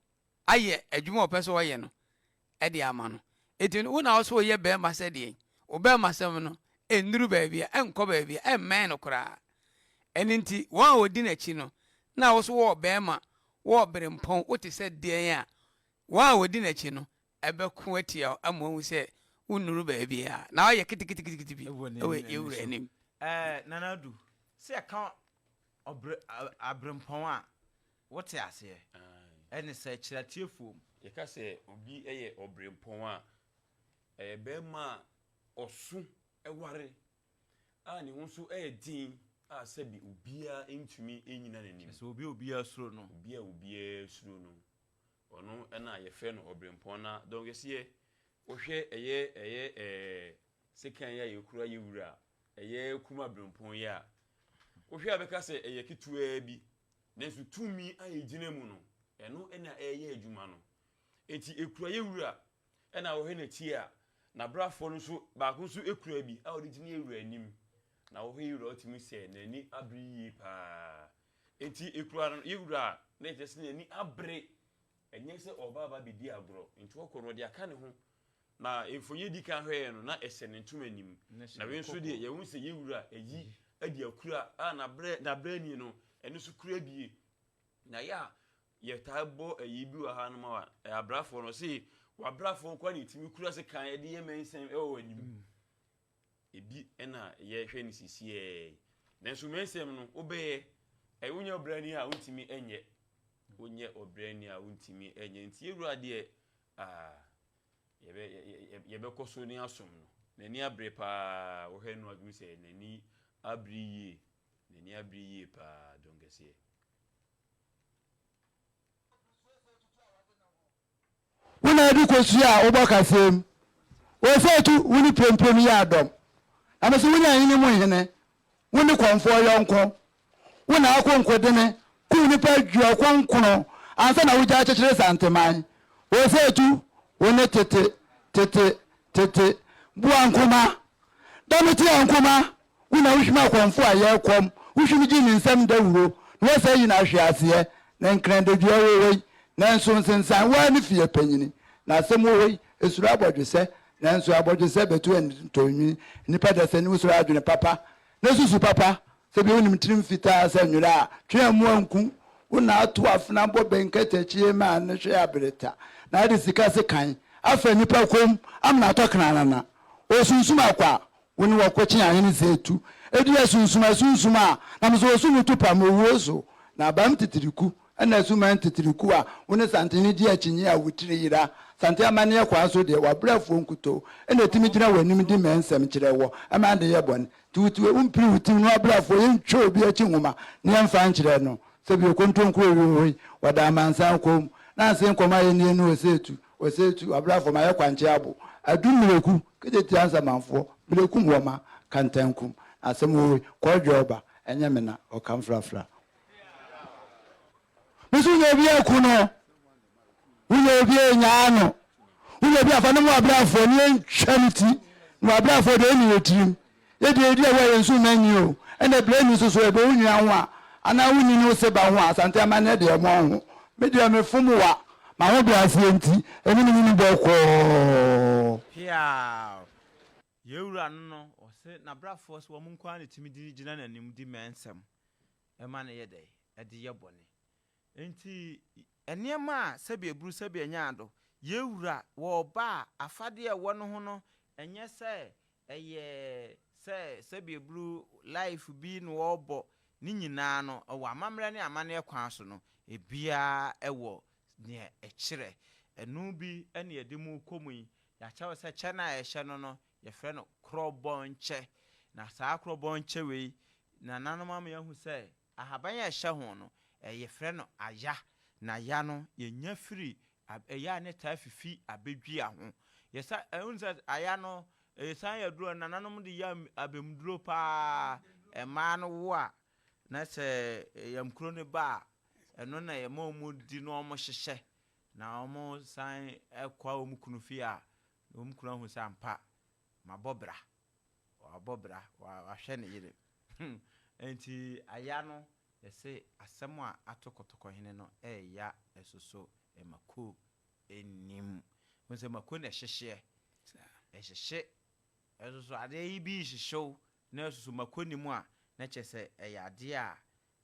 ayɛ adwuma a ɔpɛ sɛ ɔyɛ no de ama no. Enti wo na wo sɛ woyɛ barima sɛ deɛn? Wo barimasɛm no nnuru baabi a, ɛnkɔ baabi a, ɛmmɛn no koraa. Ɛno nti, wɔn a wɔdi n'akyi no, na wo nso wowɔ barima, wowɔ berempɔn, wote sɛ deɛn a, wɔn a wɔdi n'akyi no bɛko atia wo ama wɔahu sɛ wonnuru baabiara, na woayɛ keteketekete bi Wɔ wɔ n'anim yɛn Wura so. anim. Ɛɛ, Nana Adu, sɛ yɛka ɔbre, a, aberempɔn a, wote aseɛ? Ae. Ɛne sɛ, kyerɛ atiefoɔ mu. Yɛka sɛ obi yɛ ɔberempɔn a, ɛyɛ barima a ɔso ware a ne ho nso yɛ den a sɛbi obiara ntumi nnyina n'anim. Kyerɛ sɛ obi a obiara suro no. Obi a obiara suro no. Ɔno na yɛfrɛ no ɔberempɔn na dɔnkɛseɛ wohwɛ ɛyɛ ɛyɛ ɛɛ sekan yi a yɛkura yɛ wura ɛyɛ kum aberempɔn yi a wohwɛ a bɛka sɛ ɛyɛ ketewaa bi nanso tumi a ɛgyina mu no ɛno na ɛyɛ adwuma no. Enti ɛkura yɛ wura ɛna wohwɛ n'akyi a n'abrafoɔ no nso baako nso kura bi a ɔde gyina yɛ wura anim na wohwɛ yɛ wura wotumi sɛ n'ani abere yie paa. Enti ekura no, yɛ wura a, na ɛkyerɛ sɛ n'ani abere. Ɛnyɛ sɛ ɔreba aba abɛdi agorɔ. Enti ɔkɔ no, ɔde aka ne ho. Na mfonyin a edi kan hwɛeɛ no, na ɛhyɛ ne ntoma anim. Na wei nso deɛ, yɛhu sɛ yɛ wura ayi adi akura a n'abrɛ n'abrɛni no, ɛno nso kura bie. Na yɛ a yɛtaa bɔ ayi bi wɔ ha nom a, abrafoɔ no, ɔse w'abrafoɔ nko ara na ɛtumi kura sekan de yɛ mɛnsɛn wɔ w'anim. Ebi na yɛhwɛ no sisiɛɛ yi. Nanso mmɛnsɛm no, wobɛyɛ. Ɛ wonyɛ ɔbrani a wontumi nyɛ. Wonyɛ ɔbrani a wontumi nyɛ. Nti yɛwura deɛ, ah, yɛbɛ yɛbɛkɔ so ne asom no. N'ani abere paa. Wohwɛ no adwene sɛ n'ani abere yie. N'ani abere yie paa, dɔnkɛseɛ. Wo na adu kosua a wobɔ kaseɛ mu. Osei tu wo ne premprem yɛ adɔm. Na mese wo ne ahene mu hene, wo ne kɔmfoɔ yɔnko. Wo na ako nkodene, kum nnipa aduɔkonkono ansa na wogyae kyekyere Santeman. Osei tu wo ne tete, tete, tete, Boankoma. Da me te Ankoma, Wo na wohwim akɔmfo a yɛrekɔm, wohwim gye ne nsam dawuro, na wɔsɛe yi no ahweaseɛ, na nkrandadua wɔ hɔ yi, nanso nsensan, wo ara ne fie panyini, na asɛm wɔ hɔ yi, esuro abɔdwesɛ, nanso abɔdwesɛ bɛto ntɔnwini, nnipa dasani wosuro adwene papa, na susu papa, sɛ bi wonim tirim fitaa sɛ nwera a, twe amoa nku, wo na ato afena bɔ bɛn katakyie ma no hwe abereta, na ade sika sekan afa nnipa kom amena atɔ kranana, osunsum akwa, Wo ne wɔkɔkye ahene sɛ tu dua sunsum asunsum a, na me nso wɔsu me to pam owuo so. Na abam titiriku na asuman titiriku a wo ne Santehene di akyinnye a wo tiri yera. Sante amanneɛ kwan so deɛ, w'abrɛfoɔ nkutoo na ɛtumi gyina w'anim di mmɛnsɛm kyerɛ wɔ ma ade yɛ bɔne. Nti wo ti wompiri wo tirim na w'abrɛfoɔ yɛntwa obi akyi nwoma na yɛmfa nkyerɛ no. Sɛ bio kontonkuro wɔ hɔ yi, wɔda amansan kɔn mu. Nanse nkɔmɔ a yɛnie no Osetu, Osetu, Abrafo mayɛ kwankye abo, Adu mmireku, kete tia nsamanfoɔ, Berekum wɔma, Kantankum, Na asɛm wɔ wei, Kɔɔdwe ɔba, ɛnyɛ me na, Ɔka mfrafra. Me nso wonya obi aku no, wonya obi anyaa no, wonya obi afa ne mu abrafoɔ ne yɛntwa ne ti, na wabrafoɔ deɛ ɛnni yɛ tirim. Yɛ deɛ yɛdi ɛwɔ yɛn so mma nni o, ɛna berɛ nni so so ɛbɔ wo nua ho a, anaa wo nni ne wo seba ho a, Asante amanneɛ deɛ ɛmɔ ho. Me deɛ me fom wa, m'ahobrɛaseɛ nti, ɛne me nyini bɔkɔɔ. Peaw! Yɛn Wura no no, ɔse n'abrafoɔ sɛ wɔn nko ara na ɛtumi de gyina n'anim di mmɛnsɛm ma no yɛ dɛn? Ɛde yɛ bɔne. Enti nneɛma a sɛbi aburu sɛbi anya ado, yɛn Wura wɔ ɔba a afadeɛ a ɛwɔ ne ho no ɛnyɛ sɛ ɛyɛ sɛ sɛbi aburu life bi na ɔrebɔ, ne nyinaa no wɔ amammerɛ ne amanneɛ kwan so no, ebiara wɔ deɛ ɛkyerɛ. Ɛno bi na yɛde mo rekɔ mu yi. Yɛakyerɛ wo sɛ kyɛ no a yɛhyɛ no no, yɛfrɛ no korɔbɔnkyɛ. Na saa korɔbɔnkyɛ wei, nananom ama yɛahu sɛ ahaban a ɛhyɛ ho no, yɛfrɛ no aya. Na aya no, yɛnya firi, ɛyɛ a na ɛtaa fifi abɛdua ho. Yɛsa, wohu sɛ aya no, ɛsan yɛ aduro a nananom de yɛ abɛmuduro pa ara. Mmaa no wo a, na sɛ yamkuro no ba a, ɛno na yɛma wɔn di na wɔhyehyɛ. Na wɔsan kɔ wɔn kunu fie a, na wɔn kunu ahu sɛ ampa, mabɔ bra. Wabɔ bra, wahwɛ ne yere. Enti aya no, yɛse asɛm a ato Kɔtɔkɔhene no ɛɛya ɛsoso mako nnim. Wohu sɛ mako na ɛhyehyeɛ. Ɛhyehye. Ɛsoso adeɛ yi bi rehyehye wo na ɛsoso mako nni mu a, na kyerɛ sɛ ɛyɛ adeɛ a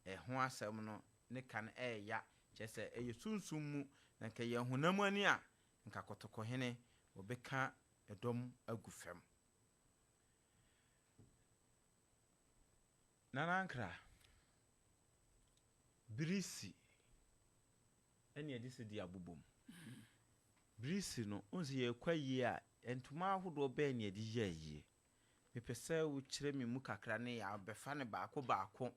ɛho asɛm no ne ka no ɛɛya. Kyerɛ sɛ ɛyɛ sunsum mu, na nka ɛyɛ honam ani a, nka Kɔtɔkɔhene ɔbɛka ɛdɔm agu fam. Nana Ankrah, Birisi ɛne yɛde sidi abobɔ mu. Birisi no, wohu sɛ yɛrekɔ ayie a, ntoma ahodoɔ bɛn na yɛde yɛ ayie? Mepɛ sɛ wokyerɛ me mu kakra ne yɛabɛfa no baako baako.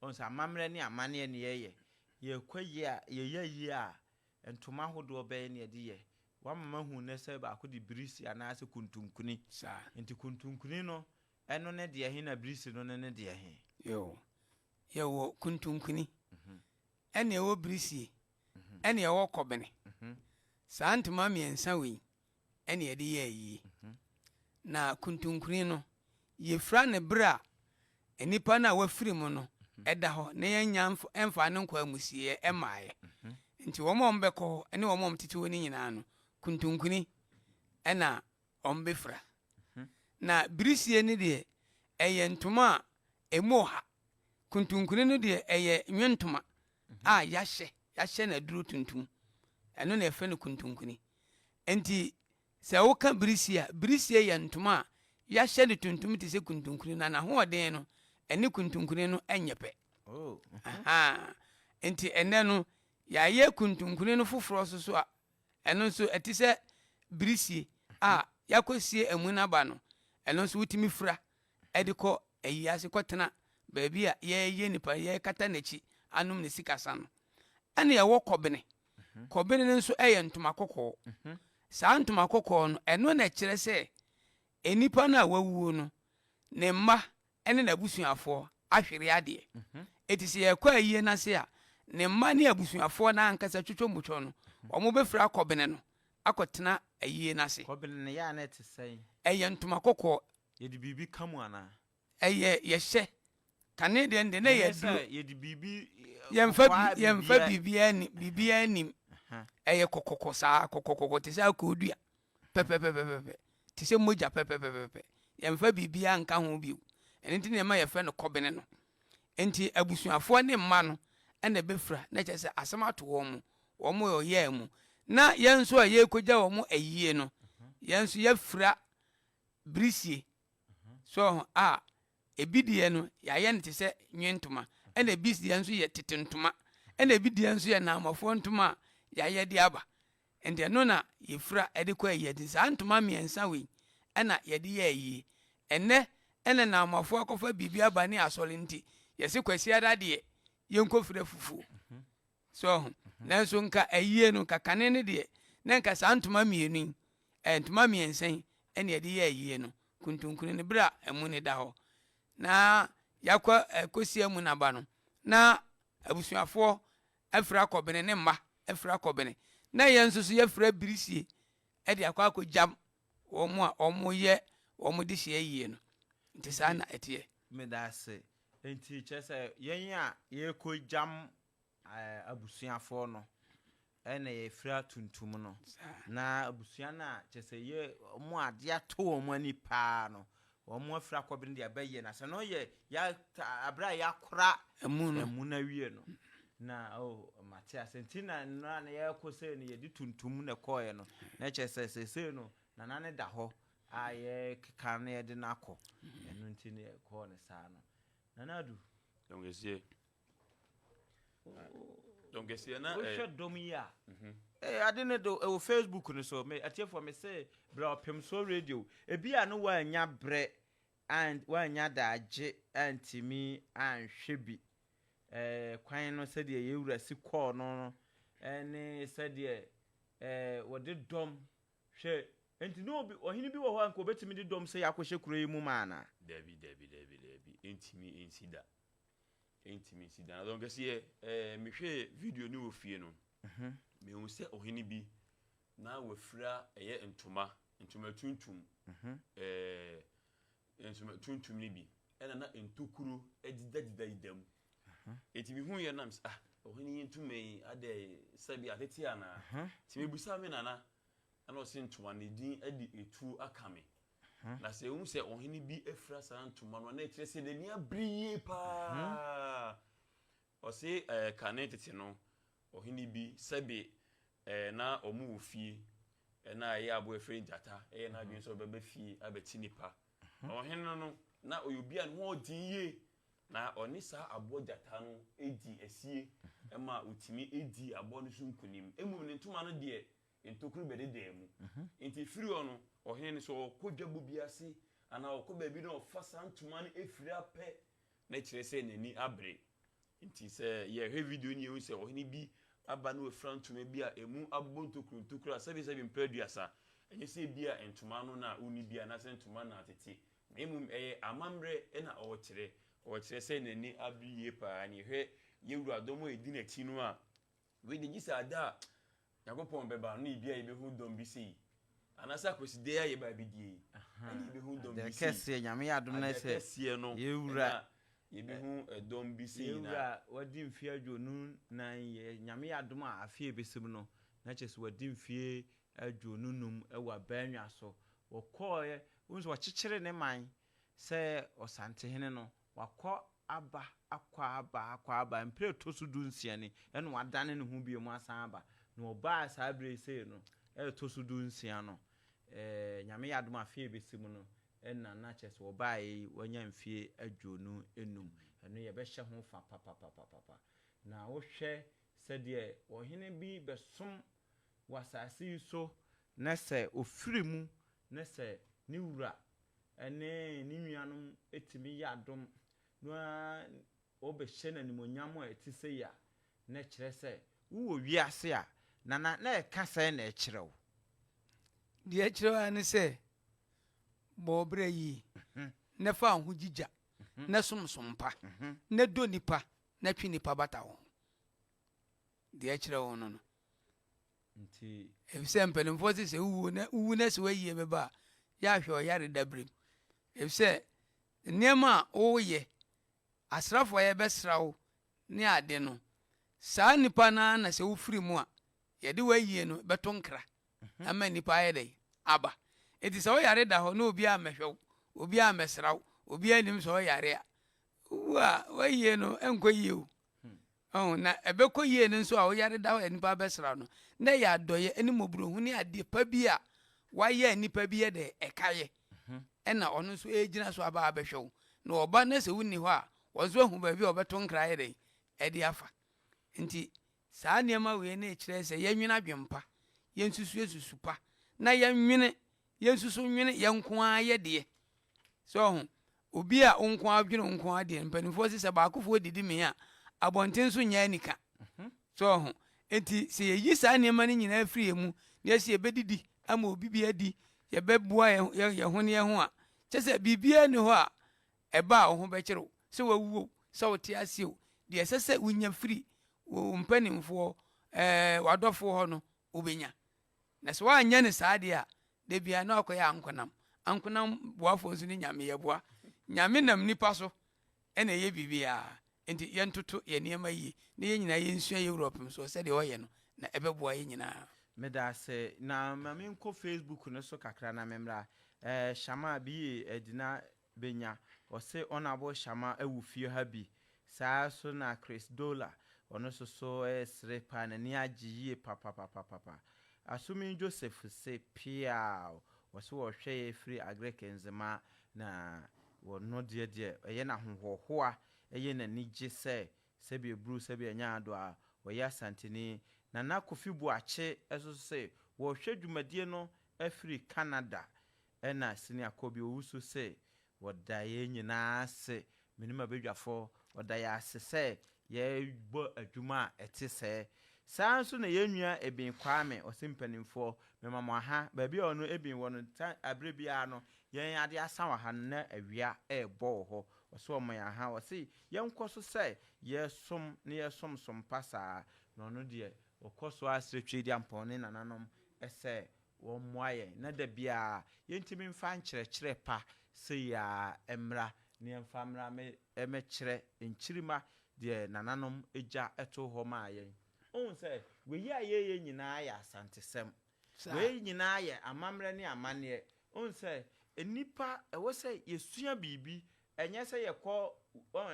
Wohu sɛ amammerɛ ne amanneɛ ne yɛyɛ. Yɛrekɔ ayie a, yɛyɛ ayie a, Ntoma ahodoɔ bɛn na yɛde yɛ? Woama mahu nnɛ sɛ baako de birisi anaasɛ kuntunkuni. Saa. Nti kuntunkuni no, ɛno ne deɛ he na birisi no ne ne deɛ he? Yoo. Yɛwɔ kuntunkuni, ɛna ɛwɔ birisie, ɛna ɛwɔ kɔbene. Saa ntoma mmiɛnsa wei ɛna yɛde yɛ ayie. Na kuntunkuni no, yɛfira no berɛ a nnipa no a wafiri mu no da hɔ na yɛnnya mfaa no nkɔɔ amusieɛ mmaeɛ. Nti wɔn a wɔbɛkɔ hɔ ne wɔn a wɔtete hɔ no nyinaa no, kuntunkuni ɛna wɔbɛfira. Na birisie no deɛ, ɛyɛ ntoma a ɛmu ɔha. Kuntunkuni no deɛ, ɛyɛ nwentoma a yɛahyɛ, yɛahyɛ no aduro tuntum. Ɛno na yɛfrɛ no kuntunkuni. Enti sɛ woka birisie a, birisie yɛ ntoma a yɛahyɛ no tuntum te sɛ kuntunkuni, na n'ahoɔden no, ɛne kuntunkuni no nyɛ pɛ. Oh. Ahaa. Enti ɛnnɛ no, yɛayɛ kuntunkuni no foforɔ nso so a, ɛno nso ɛte sɛ birisie a yɛakɔsie amu no aba no, ɛno nso wotumi fira de kɔ ayi ase kɔtena baabi a yɛreyɛ nipa, yɛrekata n'akyi anom ne sikasa no. Ɛna ɛwɔ kɔbene. Kɔbene no nso yɛ ntoma kɔkɔɔ. Saa ntoma kɔkɔɔ no, ɛno na ɛkyerɛ sɛ nnipa no a wawuo no, ne mma ne n'abusuafoɔ ahwere adeɛ. Enti sɛ yɛrekɔ ayie no ase a, ne mma ne abusuafoɔ no ankasa twotwomotwo no, wɔbɛfira kɔbene no akɔtena ayie no ase. Kɔbene no, yɛ a na ɛte sɛn? Ɛyɛ ntoma kɔkɔɔ. Yɛde biribi ka mu anaa? Ɛyɛ yɛhyɛ. Kane deɛ no deɛ na ɛyɛ Ɛnyɛ sɛ aduro. yɛde biribi Yɛmfa kɔkɔɔ a bi yɛmfa biribiara. biribiara ni biribiara nim. Ɛyɛ kɔkɔkɔ saa kɔkɔkɔkɔ te sɛ akoodua pɛpɛpɛpɛpɛ te sɛ mogya pɛpɛpɛpɛpɛ. Yɛmfa biribiara nka ho bio. Ɛno nti na ɛma yɛfrɛ no kɔbene no. Nti abusuafoɔ ne mma no na ɛbɛfira na kyerɛ sɛ asɛm ato wɔn mo. Wɔn yɛ ɔyaa mu. Na yɛn nso a yɛrekɔgya wɔn ayie no, yɛn nso yɛafira birisie. So ho a ebi deɛ no yɛayɛ no te sɛ nwe ntoma, ɛna ebi deɛ nso yɛ tete ntoma, ɛna ebi deɛ nso yɛ naamafoɔ ntoma a yɛayɛ de aba. Nti ɛno na yɛfira de kɔ ayie. Nti saa ntoma mmiɛnsa wei ɛna yɛde yɛ ayie. Ɛnnɛ ɛna naamafoɔ akɔfa biribi aba ne asɔre nti yɛse Kwasiada deɛ yɛnkɔfira fufuo. So ho. Nanso nka ayie no, nka kane no deɛ, na nka saa ntoma mmienu yi, ɛɛ ntoma mmiɛnsa yi ɛna yɛde yɛ ayie no, kuntunkuni no, berɛ a amu no da hɔ. Na yɛakɔ ɛkɔsi amu no aba no, na abusuafoɔ afiri akɔbene ne mma afiri akɔbene, na yɛn nso so yɛafiri abirisie de akɔ akɔgyam wɔn a wɔyɛ wɔn dehyeɛ ayie no. Nti saa na ɛteɛ. Meda ase. Nti kyerɛ sɛ yɛn a yɛrekɔgyam abusuafoɔ no na yɛfira tuntum no. Na abusua no a kyerɛ sɛ yɛ wɔn adeɛ ato wɔn ani paa no, wɔn afira kɔbene de abɛyɛ na sɛ no yɛ ya abere a yɛakora ɛmu no ɛmu no awie no na oh mate ase nti na nnora na yɛrekɔ sei no yɛde tuntum na ɛkɔɔeɛ no na kyerɛ sɛ seesei no nana no da hɔ a yɛkeka na yɛde no akɔ ɛno nti na yɛkɔɔ no saa no. Nana Adu. Dɔm kɛseɛ. Dɔm kɛseɛ na. Wohwɛ dɔm yi a. Ee ade no do ɛwɔ Facebook no so me atiefoɔ me se bra ɔpemsoɔ radio ebi a no woannya brɛ an woannya daagye antumi anhwɛ bi ɛɛ kwan no sɛdeɛ yɛn wura si kɔɔ no no ɛne sɛdeɛ ɛɛ wɔde dɔm hwɛ nti na obi ɔhene bi wɔ hɔ a nka obetumi de dɔm sɛ yɛakɔhyɛ kuro yi mu ma anaa. Dabi dabi dabi dabi ɛntumi nsi da. Ɛntumi nsi da. Na dɔn kɛseɛ ɛɛ mehwɛɛ video no wɔ fie no, mehu sɛ ɔhene bi na wafira ɛyɛ ntoma, ntoma tuntum, ɛɛ ntoma tuntum no bi, ɛna na ntokuro ɛdedadedadeda mu. Eti mehu yɛ nam sɛ ah ɔhene yi ntoma yi adɛ sɛbi atete anaa? Nti mebusa me nana ɛna ɔse ntoma ne din ɛde etuo aka me. Na sɛ ehu sɛ ɔhene bi afira saa ntoma no a, na ɛkyerɛ sɛ n'ani abere yie paa. Ɔse ɛɛ kane tete no, ɔhene bi sɛbe ɛɛ na wɔn wɔ fie, ɛna ɛyɛ aboa ɛfrɛ no gyata, ɛyɛ n'adwene sɛ ɔbɛba fie abɛkye nipa. Na ɔhene no no, na ɔyɛ obi a ne ho ɔden yie. Na ɔne saa aboa gyata no di asie ma ɔtumi di aboa no so nkunim. Mmom ne ntoma no deɛ, ntokuru bɛdedaa mu. Enti ɛfiri hɔ no, ɔhene no, sɛ ɔkɔ dwabɔ bi ase anaa ɔkɔ baabi na ɔfa saa ntoma no fira pɛ, na ɛkyerɛ sɛ n'ani abere. Enti sɛ yɛhwɛ video no yɛhu sɛ ɔhene bi aba na wafira ntoma bi a ɛmu abobɔ ntokuru ntokuru a sɛbesɛbe mpɛ aduasa, ɛnyɛ sɛ ebia ntoma no na ɔnni bi anaasɛ ntoma no na atete, na mmom ɛyɛ amammerɛ na ɔrekyerɛ. Ɔrekyerɛ sɛ n'ani abere yie paa. Na yɛhwɛ yɛn wura dɔm a ɛdi n'akyi no a, Wei de, gye sɛ ada a Nyankopɔn bɛba no na ebia yɛbɛhu dɔm bi sei. Anaasɛ Akwasidae a yɛba abɛdie yi, ɛna yɛbɛhu dɔm bi sei. Adeɛ kɛseɛ, Nyame yɛ adom na sɛ Adeɛ kɛseɛ no, yɛwura ɛna yɛbɛhu dɔm bi sei na. Yɛwura wadi mfeɛ 24 yi, Nyame yɛ adom a afe a ɛbɛsim no, na kyerɛ sɛ wadi mfeɛ 25 wɔ abannwa so. Wɔkɔɔɛ, wohu sɛ wɔkyekyere ne man sɛ Ɔsantehene no, Wakɔ aba, akɔ aba, akɔ aba, mprɛ a ɛtɔ so dunsia ni, ɛna wadane ne ho bio mu asan aba. Na ɔbaa saa berɛ yi sei no, ɛretɔ so dunsia no, ɛɛ, Nyame yɛ adom a afe a ɛbɛsi mu no, ɛna na kyerɛ sɛ ɔbaeɛ yi, wanya mfeɛ 25. Ɛno yɛbɛhyɛ ho fa papapapapa. Na wohwɛ sɛdeɛ ɔhene bi bɛsom wɔ asase yi so, na sɛ ɔfiri mu, na sɛ ne wura ne ne nuanom tumi yɛ adom na wɔbɛhyɛ no animuonyam a ɛte sei a, na ɛkyerɛ sɛ wowɔ wiase a, na na na ɛka sɛn na ɛkyerɛ wo? Deɛ ɛkyerɛ wo ara ne sɛ, bɔ wo bra yie, na fa wo ho gyigya, na som som pa, na dɔ nnipa, na twe nnipa bata wo ho. Deɛ ɛkyerɛ wo no no. Nti. Efisɛ mpanimfoɔ se sɛ wowu na wowu na sɛ w'ayie bɛba a, yɛ ahwɛ ɔyare daberem. Efisɛ nneɛma a woyɛ, asrafoɔ a yɛbɛsra wo ne ade no, saa nnipa no ara na sɛ wofiri mu a, yɛde w'ayie no bɛto nkra ama nnipa ayɛ dɛn? Aba. Enti sɛ woyare da hɔ na obiara ammɛhwɛ wo, obiara ammɛsra wo, obiara nnim sɛ woyare a, wowu a w'ayie no ɛnkɔ yie o. Ɔho, na ɛbɛkɔ yie no nso a woyare da hɔ a nnipa abɛsra no, na ɛyɛ adɔeɛ ne mmɔborɔhunu ne adeɛ pa bi a wayɛ a nnipa bi yɛ dɛ ɛkaeɛ, ɛna ɔno nso ɛregyina so aba abɛhwɛ wo. Na ɔba na sɛ wonni hɔ a, wɔn nso ahu baabi a ɔbɛto nkra ayɛ dɛn ɛde afa. Nti saa nneɛma wei no kyerɛ sɛ yɛnwene adwempa, yɛnsusu susu pa, na yɛnwene Yɛnsusu nwene yɛn nko ara yɛ deɛ. So ɔho? Obi a wo nko ara dwene wo nko ara deɛ, mpanimfoɔ se sɛ baakofoɔ didi mee a, abɔnten so nyɛ anika. So ɔho? Enti sɛ yɛyi saa nneɛma no nyinaa firi yɛn mu na yɛsɛ yɛbɛdidi ama obi bi adi, yɛbɛboa yɛn ho ne yɛn ho a, kyerɛ sɛ biribiara nni hɔ a ɛba a wo ho bɛkyere wo, sɛ wawu o, sɛ wote ase o, deɛ ɛsɛ sɛ wonya firi wo mpanimfoɔ, ɛɛ w'adɔfoɔ hɔ no, wobɛnya. Na sɛ woanyɛ no saa deɛ a, da biara na wakɔyɛ ankonam. Ankonam boafoɔ nso ne Nyame, yɛboa. Nyame nam nnipa so na ɛyɛ biribiara. Enti yɛntoto yɛn nneɛma yie na yɛn nyinaa yɛnsua yɛn Wura Ɔpemsoɔ sɛdeɛ ɔyɛ no, na ɛbɛboa yɛn nyinaa. Medase. Na ma menkɔ Facebook no so kakra na memmra. Eh, Shama bi Edina benya. Ɔse Honourable Shama wɔ fie ha bi. Saa ara so na Chris Dola, ɔno nso so resere paa, n'ani agye yie papapapapa. Asumi Joseph se peaw, ɔse ɔrehwɛ yɛn firi Agric Nzema na ɔno deɛ deɛ ɛyɛ no ahohoahoa, ɛyɛ no anigye sɛ sɛbi aburu sɛbi anya ado a ɔyɛ Asanteni. Nana Kofi Boakye nso se wɔrehwɛ dwumadie no afiri Canada. Ɛna Senior Kobi Owusu se wɔda yɛn nyinaa ase, me ne m'abadwafoɔ, wɔda yɛn ase sɛ yɛrebɔ adwuma a ɛte sɛɛ. Saa ara nso na yɛn nua Ebin Kwame, ɔse mpanimfoɔ, mema mo aha, baabi a ɔno Ebin wɔ no, ta berɛ biara no, yɛn ade asa wɔ ha no na awia rebɔ wɔ hɔ, ɔse ɔma yɛn aha, ɔse yɛnkɔ so sɛ yɛresom na yɛresom som pa saa, na ɔno deɛ ɔkɔ so ara srɛ Tweediampɔn ne nananom sɛ Wɔmmoa yɛn na da biara yɛntumi mfa nkyerɛkyerɛ pa sei ara mmra na yɛmfa mmra mmɛkyerɛ nkyirimma deɛ nananom gya too hɔ maa yɛn. Wohu sɛ wei a yɛreyɛ nyinaa yɛ Asantesɛm. Wei nyinaa yɛ amammerɛ ne amanneɛ. Wohu sɛ nnipa, ɛwɔ sɛ yɛsua biribi, ɛnyɛ sɛ yɛkɔ,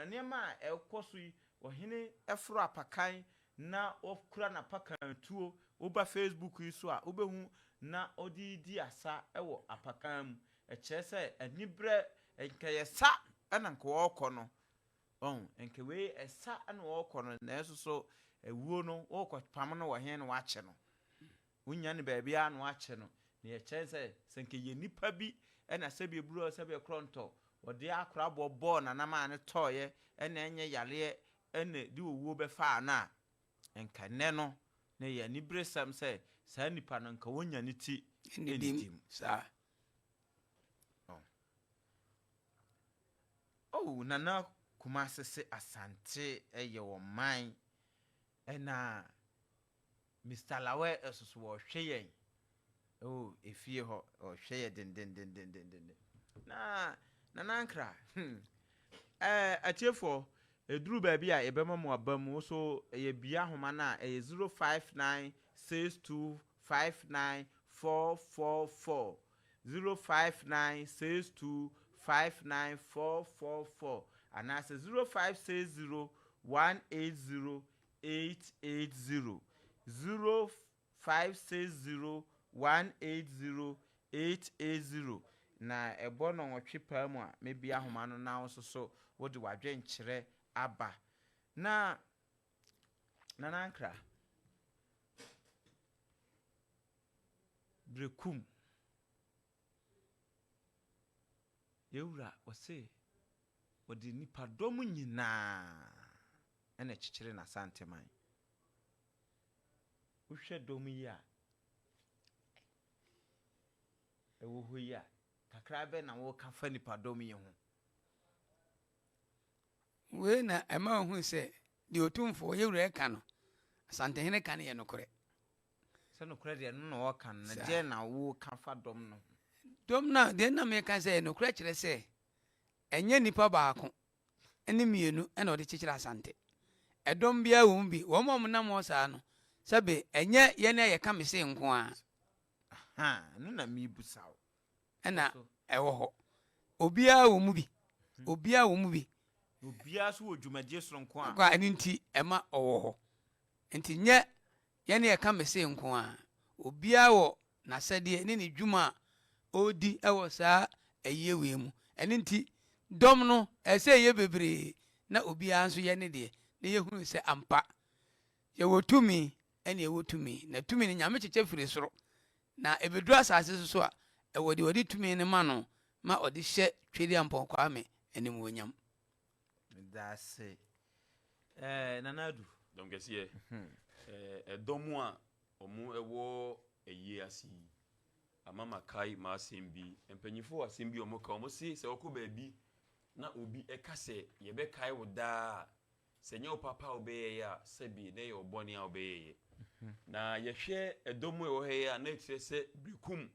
nneɛma a ɛkɔ so yi, ɔhene foro apakan na ɔkura n'apakan tuo, woba Facebook yi so a wobɛhu na ɔde redi asa wɔ apakan mu. Ɛkyerɛ sɛ aniberɛ, nka ɛyɛ sa na nka ɔrekɔ no, wahu, nka wei ɛsa na ɔrekɔ no, nanso so awuo no worekɔpam no wɔ he na woakye no? Wonnya no baabiara na woakye no. Nea ɛkyerɛ ne sɛ, sɛ nka ɛyɛ nipa bi na sɛbi aburo sɛbi ɛkorɔntɔ, ɔde akoraboɔ bɔɔ n'anam a ne tɔeɛ na ɛnyɛ yareɛ na ɛde owuo bɛfaa no a, nka nnɛ no, na ɛyɛ aniberesɛm sɛ saa nipa no nka ɔnnya ne ti nnidi mu. Saa. Oh. Oh, Nana Kumase se Asante yɛ ɔman ɛna Mister Lawɛ soso wɔhwɛ yɛn wɔ efie hɔ, ɔhwɛ yɛ dendendendendenden. Na Nana Ankra, hmm, ɛɛ atiefoɔ, ɛduru baabi a yɛbɛma mo aba mu, so yɛbue ahoma no a, ɛyɛ 0596259444, 0596259444, anaasɛ 0560 180 880, 0560 180 880, na ɛbɔ nnɔnwɔtwe paa mu a, mɛbue ahoma no na wo nso so wode w'adwenkyerɛ aba. Na Nana Ankrah, Berekum, yɛn wura ɔse ɔde nnipadɔm nyinaa na ɛkyekyere n'Asanteman. Wohwɛ dɔm yi a ɛwɔ hɔ yi a, kakra bɛn na woka fa nnipadɔm yi ho? Wei na ɛma wohu sɛ deɛ Otumfoɔ, yɛn wura reka no, Asantehene ka no yɛ nokorɛ. Sɛ nokorɛ deɛ ɛno na ɔreka no, na deɛn na woka fa dɔm no ho? Dɔm no a, deɛ na meka sɛ ɛyɛ nokorɛ kyerɛ sɛ, ɛnyɛ nnipa baako ne mmienu na ɔde kyekyere Asante. Ɛdɔm biara wɔ mu bi. Wɔn a wɔnam hɔ saa no, sɛbe ɛnyɛ yɛn a yɛka mese nko ara. Ahaa, ɛno na merebisa wo. Ɛna ɛwɔ hɔ. Obiara wɔ mu bi. Obiara wɔ mu bi. Obiara nso wɔ dwumadie soronko a. Ɛno nti ɛma ɔwɔ hɔ. Nti nyɛ yɛn a yɛka mese nko ara. Obiara wɔ n'asɛdeɛ ne ne dwuma a ɔredi wɔ saa ayie wei mu. Ɛno nti, dɔm no, ɛsɛ sɛ ɛyɛ bebree na obiara nso yɛ ne deɛ, na yɛhunu sɛ ampa, yɛwɔ tumi ɛne ɛwɔ tumi, na tumi no Nyame kyekyɛ firi soro, na ɛbɛduru asase so so a, ɛwɔ deɛ ɔde tumi no ma no ma ɔde hyɛ Twedeampɔn Kwame animuonyam. Medase. Eh, Nana Adu. Dɔm kɛseɛ. Ɛdɔm a wɔwɔ ayie ase yi, ama makae m'asɛm bi. Mpanyinfoɔ wɔ asɛm bi a wɔka, wɔse sɛ wokɔ baabi na obi ka sɛ yɛbɛkae wo daa a, sɛ ɛnyɛ wo papa a wobɛyɛeɛ a, sɛbe na ɛyɛ wo bɔne a wobɛyɛeɛ. Na yɛhwɛ ɛdɔm a ɛwɔ ha yi a, na ɛkyerɛ sɛ Berekum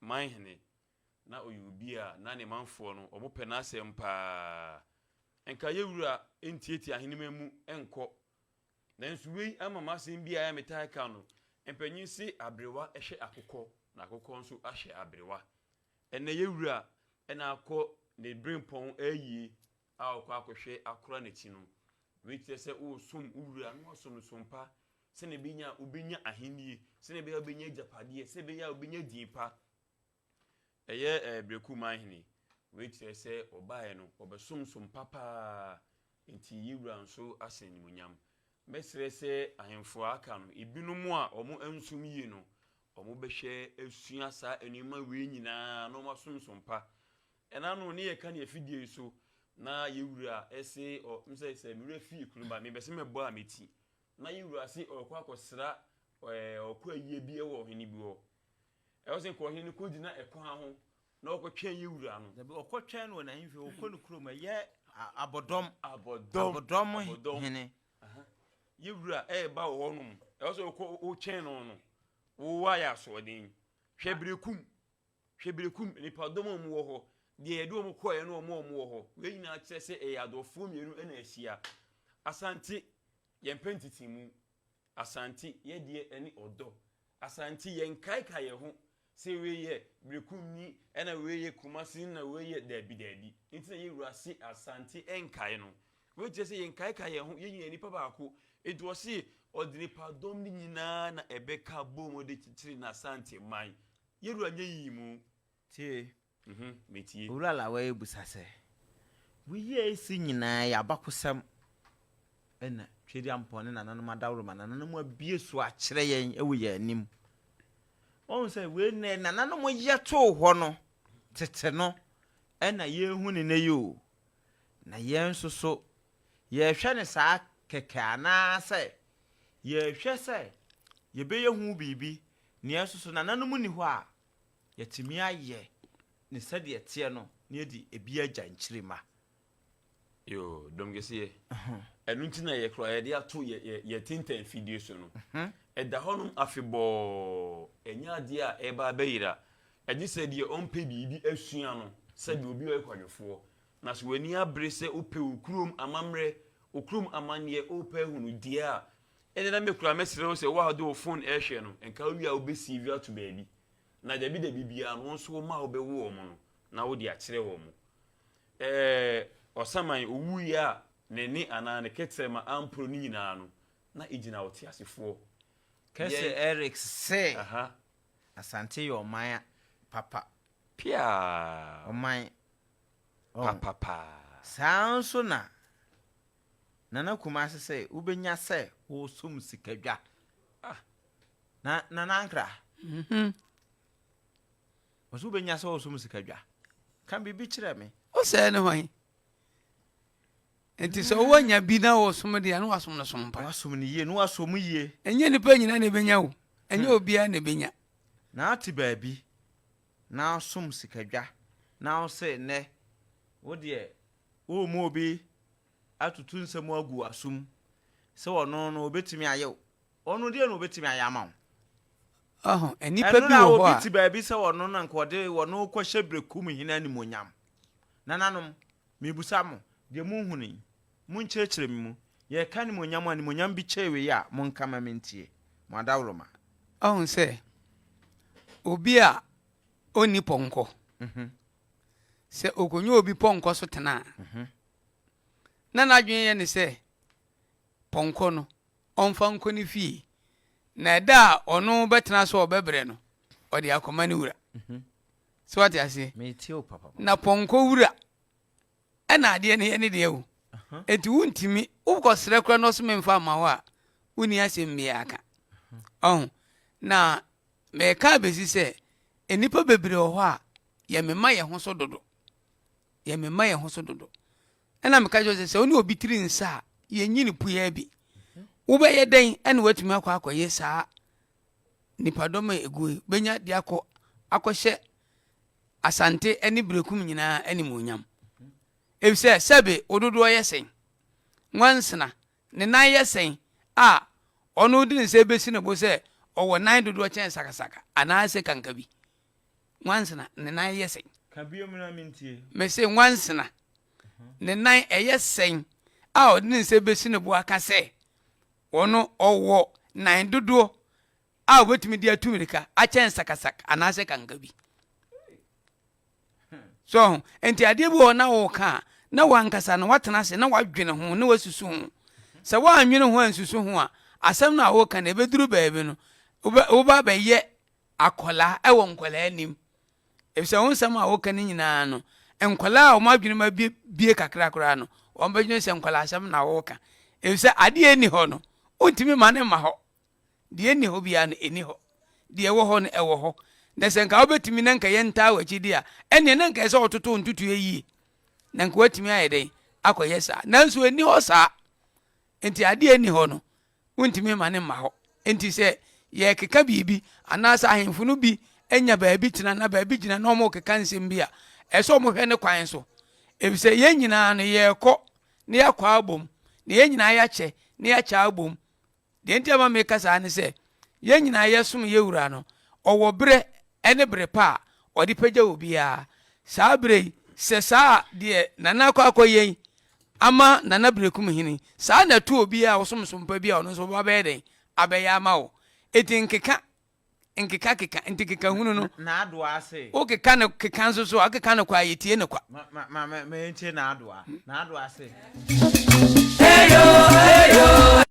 manhene, na ɔyɛ obi a na ne manfoɔ no, wɔpɛ n'asɛm paa. Nka yɛn wura ntiatia ahenemma mu nkɔ. Nanso wei ama m'asɛm bi a ɛyɛ a metaa ka no, mpanyin se aberewa hwɛ akokɔ, na akokɔ nso ahwɛ aberewa. Ɛnnɛ yɛn wura na akɔ ne berempɔn ayie a ɔkɔ akɔhwɛ akora n'akyi no. Wei kyerɛ sɛ woresom wo wura na woasom no som pa sɛnea ɛbɛnya a wobɛnya ahennie, sɛnea ɛbɛyɛ a wobɛnya agyapadeɛ, sɛnea ɛbɛyɛ a wobɛnya din pa. Ɛyɛ eh, Bereku manhene. Wei kyerɛ sɛ ɔbaeɛ no, ɔbɛsom som pa paa. Enti yɛ wura nso ahyɛ animuonyam. Mɛsrɛ sɛ ahemfo a aka no, ebinom a wɔn ansom yie no, wɔbɛhwɛ asua saa nneɛma wei nyinaa na wɔasom som pa. Ɛna no ne yɛka ne afidie yi so na yɛ wura ɛse ɔ sɛ sɛ me wura fie kuro ba mebɛsɛ mɛbɔ a meti na yɛ wura se ɔkɔ akɔsra ɛɛ ɔkɔ ayie bi ɛwɔ ɔhene bi hɔ. Ɛwɔ sɛ nka ɔhene no kɔgyina ɛkwan ho na ɔkɔtwɛn yɛ wura no. Dabi, ɔkɔtwɛn no wɔ n'ahemfie, ɔkɔ ne kurom, ɛyɛ abɔdɔm. Abɔdɔm. Abɔdɔm hene. Yɛ wura ɛreba wɔ hɔnom, ɛwɔ sɛ ɔkɔ ɔtwɛn no no, wowɔ ayɛ asoɔden. Hwɛ berekum, hwɛ berekum, nipadɔm a wɔwɔ hɔ, deɛ yɛde wɔn kɔɛ ne wɔn a wɔwɔ hɔ. Wei nyinaa kyerɛ sɛ ɛyɛ adɔfoɔ mmienu na ahyia. Asante, yɛmpɛ ntetemu. Asante, yɛ deɛ ɛne ɔdɔ. Asante, yɛnkaekae yɛn ho sɛ wei yɛ Berekumni ɛna wei yɛ Kumasini na wei yɛ daabi daabi. Nti na yɛn wura se Asante nkae no. Wei kyerɛ sɛ yɛnkaekae yɛn ho, yɛn nyinaa nipa baako. Nti ɔse ɔde nipadɔm no nyinaa na ɛbɛka bom de kyekyere n'Asante man. Yɛn wura nyɛ nyiyimu. Tie. Mhm, metie. Owura Lawai bisa sɛ, Wei a esi nyinaa yɛ abakɔsɛm na Tweduampɔn ne nananom adaworoma nananom abue so akyerɛ yɛn wɔ yɛn anim. Wɔn sɛ wei na nananom yɛ too hɔ no tete no ɛna yɛrehu ne nnɛ yi o. Na yɛn nso so yɛrehwɛ ne saa kɛkɛ anaasɛ yɛrehwɛ sɛ yɛbɛyɛ ho biribi na yɛn nso so nananom nni hɔ a yɛatumi ayɛ no sɛdeɛ ɛteɛ no na yɛde ebi agya nkyirimma. Yoo, dɔm kɛseɛ. Ɛno nti na yɛ koraa yɛde ato yɛ yɛ yɛ tintan fidie so no. Ɛda hɔnom afebɔɔ. Ɛnyɛ adeɛ a ɛreba abɛyera. Ɛgye sɛ deɛ ɔmpɛ biribi asua no, sɛdeɛ obi a ɔyɛ kwadwofoɔ. Na sɛ w'ani abere sɛ wopɛ wo kurom amammerɛ, wo kurom amanneɛ, wopɛ ahunu deɛ a, ɛnneɛ na me koraa mɛsrɛ wo sɛ wo a wode wo phone rehwɛ no, nka wowie a wobɛsave ato baabi. Na dabi dabi biara no, wo nso wo mma a wobɛwo wɔn no, na wode akyerɛ wɔn. Ɛɛ, ɔsaman, owuiɛ a ne nne anaa ne kɛtrɛma amporo no nyinaa no, na ɛgyina ɔteasefoɔ. Kɛse Yɛn. Eric se Aha. Asante yɛ ɔman papa. Piaa. Ɔman. Ɔho. Papa paa. Saa ara nso na Nana Kumase sɛ wobɛnya sɛ woresom sikadwa. Ah, na Nana Ankra. Ɔsɛ wobɛnya sɛ woresom sikadwa. Ka biribi kyerɛ me. Wosɛɛ ne hwan? Nti sɛ woanya bi na wɔsom deɛ na wasom no som pa. Wasom no yie na wasom yie. Ɛnyɛ nipa nyinaa na ɛbɛnya o. Ɛnyɛ hmm. obiara na ɛbɛnya. Na ate baabi na asom sikadwa na wose nnɛ wo deɛ worema obi atoto nsɛm agu w'asom sɛ ɔno no obetumi ayɛ wo. Ɔno deɛ na obetumi ayɛ ama wo. Ɔho, nnipa bi Ɛno na wɔ hɔ obi a. te baabi sɛ ɔno na nka ɔde ɔno kɔhyɛ berekum hene animuonyam. Nananom, mebisa mo, deɛ monhunu yi, monkyerɛkyerɛ me mu. Yɛreka animuonyam a, animuonyam bi kyɛe wei a, monka ma mentie. Mo adaworoma. Ɔho sɛ, obi a ɔnni pɔnkɔ, sɛ ɔkɔnya obi pɔnkɔ so tena a, na n'adwene yɛ ne sɛ pɔnkɔ no ɔmfa nkɔ ne fie, na ɛda a ɔno bɛtena so a ɔbɛbrɛ no, ɔde akɔma ne wura. So wate aseɛ? Na pɔnkɔ wura ɛna adeɛ no yɛ ne deɛ o. Enti wontumi, wokɔsrɛ koraa na ɔso memfa mma wo a, wonni asɛm biara ka. Ɔho. Na meka abɛsi sɛ, nnipa bebree wɔ hɔ a, yɛmema yɛn ho so dodo. Yɛmema yɛn ho so dodo. Ɛna meka kyerɛ sɛ, sɛ wo ne obi tiri nsa a, yɛnyi no puyaa bi. Wobɛyɛ dɛn na woatumi akɔ akɔyɛ saa nnipadɔm a ɛgu yi bɛnya de akɔ akɔhyɛ Asante ne Berekum nyinaa animuonyam? Efisɛ sɛbe wo dodoɔ yɛ sɛn? Nwansena, ne nan yɛ sɛn a ɔno de ne nsa bɛsi ne bo sɛ ɔwɔ nan dodoɔ kyɛn sakasaka anaasɛ kankabi? Nwansena, ne nan yɛ sɛn? Ka biom na mentie. Mese nwansena, ne nan ɛyɛ sɛn a ɔde ne nsa bɛsi ne bo aka sɛ ɔno ɔwɔ nan dodoɔ a ɔbɛtumi de atu mmirika akyɛn sakasaka anaasɛ kankabi? So ho? Nti adeɛ bi wɔ hɔ na woka a, na wankasa no watena ase na wadwene ho na wasusu ho. Sɛ woannwene ho ansusu ho a, asɛm no a woka no ɛbɛduru baabi no, woba bɛyɛ akwadaa wɔ nkwadaa anim. Efisɛ wo nsɛm a woka no nyinaa no, nkwadaa a wɔn adwene mu abue kakra koraa no, wɔbɛdwene sɛ nkwadaa asɛm na woka. Efisɛ adeɛ a ɛnni hɔ no, wontumi ma no mma hɔ. Deɛ ɛnni hɔ biara no, ɛnni hɔ. Deɛ ɛwɔ hɔ no, ɛwɔ hɔ. Na sɛ nka wobɛtumi na nka yɛntaa w'akyi de a, ɛnneɛ na nka ɛsɛ sɛ wototo wo ntotoeɛ yie. Na nka woatumi ayɛ dɛn akɔyɛ saa. Nanso ɛnni hɔ saa. Enti adeɛ a ɛnni hɔ no, wontumi mma no mma hɔ. Enti sɛ yɛrekeka biribi anaasɛ ahemfo no bi anya baabi tena na baabi gyina na wɔrekeka nsɛm bi a, ɛsɛ sɛ wɔhwɛ ne kwan so. Efisɛ yɛn nyinaa no yɛrekɔ na yɛakɔ abom, na yɛn nyinaa yɛakyɛ na yɛakyɛ abom. Deɛ nti a ɛma meka saa ne sɛ, yɛn nyinaa yɛsom yɛn Wura no, ɔwɔ berɛ ne bere pa a ɔde pagya obiara. Saa berɛ yi, sɛ saa a deɛ Nana akɔ akɔyɛ yi ama Nana Berekum hene yi, saa na ɛto obiara a ɔsom som pa bi a ɔno nso ɔbɛba abɛyɛ dɛn? Abɛyɛ ama wo. Enti nkeka, nkeka keka, nti keka hunu no, N'adoa ase. wokeka no keka nso so a, wokeka no kwa a, yɛtie no kwa. Ma, ma, ma, ma, ma yɛntie n'adoa. N'adoa ase. Eyo, eyo.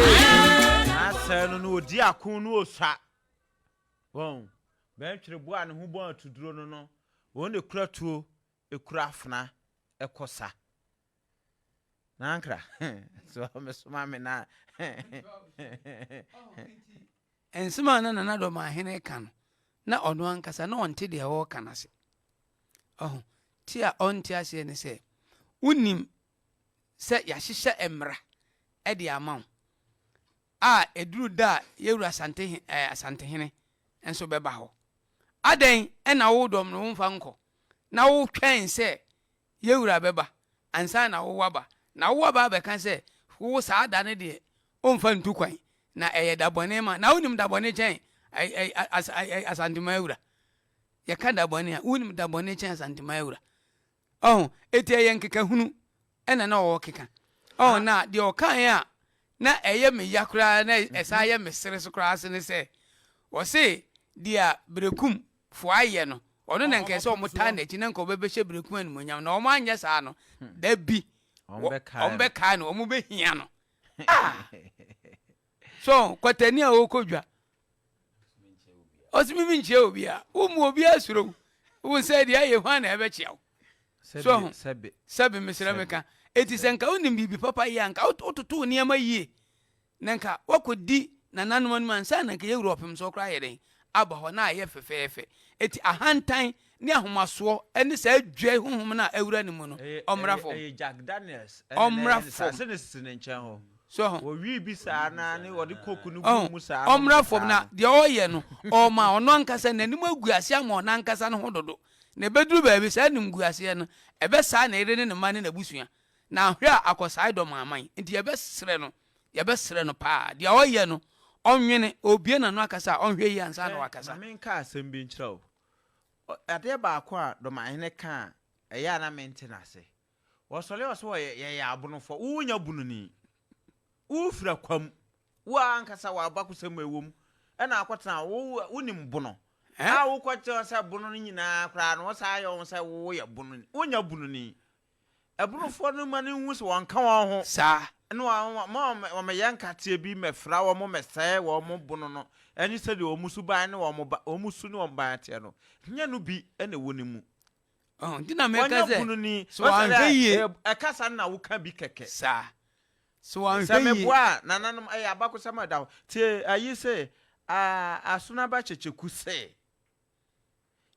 N'asɛe no no odi ako no osua. Wɔn bɛntwere boa ne ho bɔn atuduro no no wɔn na ekura tuo ekura afena ɛkɔ sa. Nankra so mesoma me na. Nsɛm a na Nana Dɔmahene reka no, na ɔno ankasa na ɔnte deɛ ɔreka no ase. Ɔho, te a ɔnte aseɛ ne sɛ, wonim sɛ yɛahyehyɛ mmara de ama wo a ɛduru da a yɛwura Asante, eh, Asantehene nso bɛba hɔ. Adɛn na wo dɔm no womfa nkɔ na wotwɛn sɛ Yɛn wura bɛba ansa na wo woaba, na wo woaba abɛka sɛ wo saa da no deɛ ɔmfa ntu kwan, na ɛyɛ da bɔne ma, na wonim da bɔne kyɛn Asanteman wura? Yɛka da bɔne a, wonim da bɔne kyɛn Asanteman wura? Ɔho, eti ɛyɛ nkekahunu ɛna na ɔrekeka. Ɔho, na deɛ ɔkaeɛ a na ɛyɛ me ya koraa na ɛsan yɛ me sere so koraa ase ne sɛ, ɔse deɛ Berekum foɔ ayɛ no, ɔno na nka ɛsɛ wɔn taa n'akyi na nka ɔbɛbɛhyɛ Berekum animuonyam, na wɔn anyɛ saa no, da bi wɔn bɛkae no, wɔn bɛhia no. Ah! So, kwatani a ɔrekɔ dwa, ɔsi mi nkyia obiara, wo mu obiara suro wo, wo sɛ deɛ ayɛ hwan na ɛbɛkyia wo. So ho, sɛbi mesrɛ meka, eti sɛ nka wonim biribi papa yɛ a, nka wototo nneɛma yie Na nka wakɔdi nananom anim ansa na nka yɛwura ɔpem soɔ koraa ayɛ dɛn aba hɔ na ayɛ fɛfɛɛfɛ. Enti ahantan ne ahomasoɔ ne saa dwa honhom no a awura ne mu no, ɔmmra fam. Ɛyɛ Jack Daniels ɛna Ɔmmra na ɛyɛ ne saa fam. sɛ na sisi ne nkyɛn hɔ. So ho? Wɔwii bi saa na ne wɔde coke no guu Ɔho, mu saa nom ɔmmra no fam saa na no. deɛ ɔreyɛ no, ɔrema ɔno ankasa n'anim agu ase ama ɔno ankasa ne ho dodo. Na ɛbɛduru baabi, saa animguaseɛ no, ɛbɛsaa ne yere ne ne mma ne n'abusua. Na ahwɛ a akɔsae dɔm aman. Enti yɛbɛsrɛ no, yɛbɛsrɛ no paa, deɛ ɔyɛ no, ɔnwene, ɔrebue n'ano akasa a, ɔnhwɛ yie ansa na Hwɛ, wakasa. ma menka asɛm bi nkyerɛ wo. Adeɛ baako a Dɔmahene ka a ɛyɛ a na mente no ase. Wɔsɔre a ɔse wɔyɛ, yɛyɛ abonofoɔ. Wo wonyɛ bononi. Wofiri akwa mu. Wo ara ankasa w'abakosɛm a ɛwɔ mu ɛna akɔtena, wo, wonim bono. A wokɔkyerɛ sɛ bono no nyinaa koraa no, wosan yɛ wɔn sɛ woyɛ bononi. Wonyɛ bononi. Ɛbonofoɔ no ma no nhu sɛ wɔnka wɔn ho. Saa. Na wɔn ma wɔyɛ nkateɛ bi mmɛfra wɔn mmɛsɛe wɔn bono no ne sɛdeɛ wɔn suban ne wɔn ba wɔn su ne wɔn ban teɛ no. Nyɛ no bi na ɛwɔ ne mu. Ɔho, nti na meka Wɔnyɛ sɛ, bononi. sɛ wɔanhwɛ yie. Ɛkasa no na woka bi kɛkɛ. Saa. Sɛ wɔanhwɛ Sɛ yie. meboa a, nananom, ɛyɛ abakɔsɛm a ɛda hɔ. Tie ayi se, Asonaba Kyekyeku se,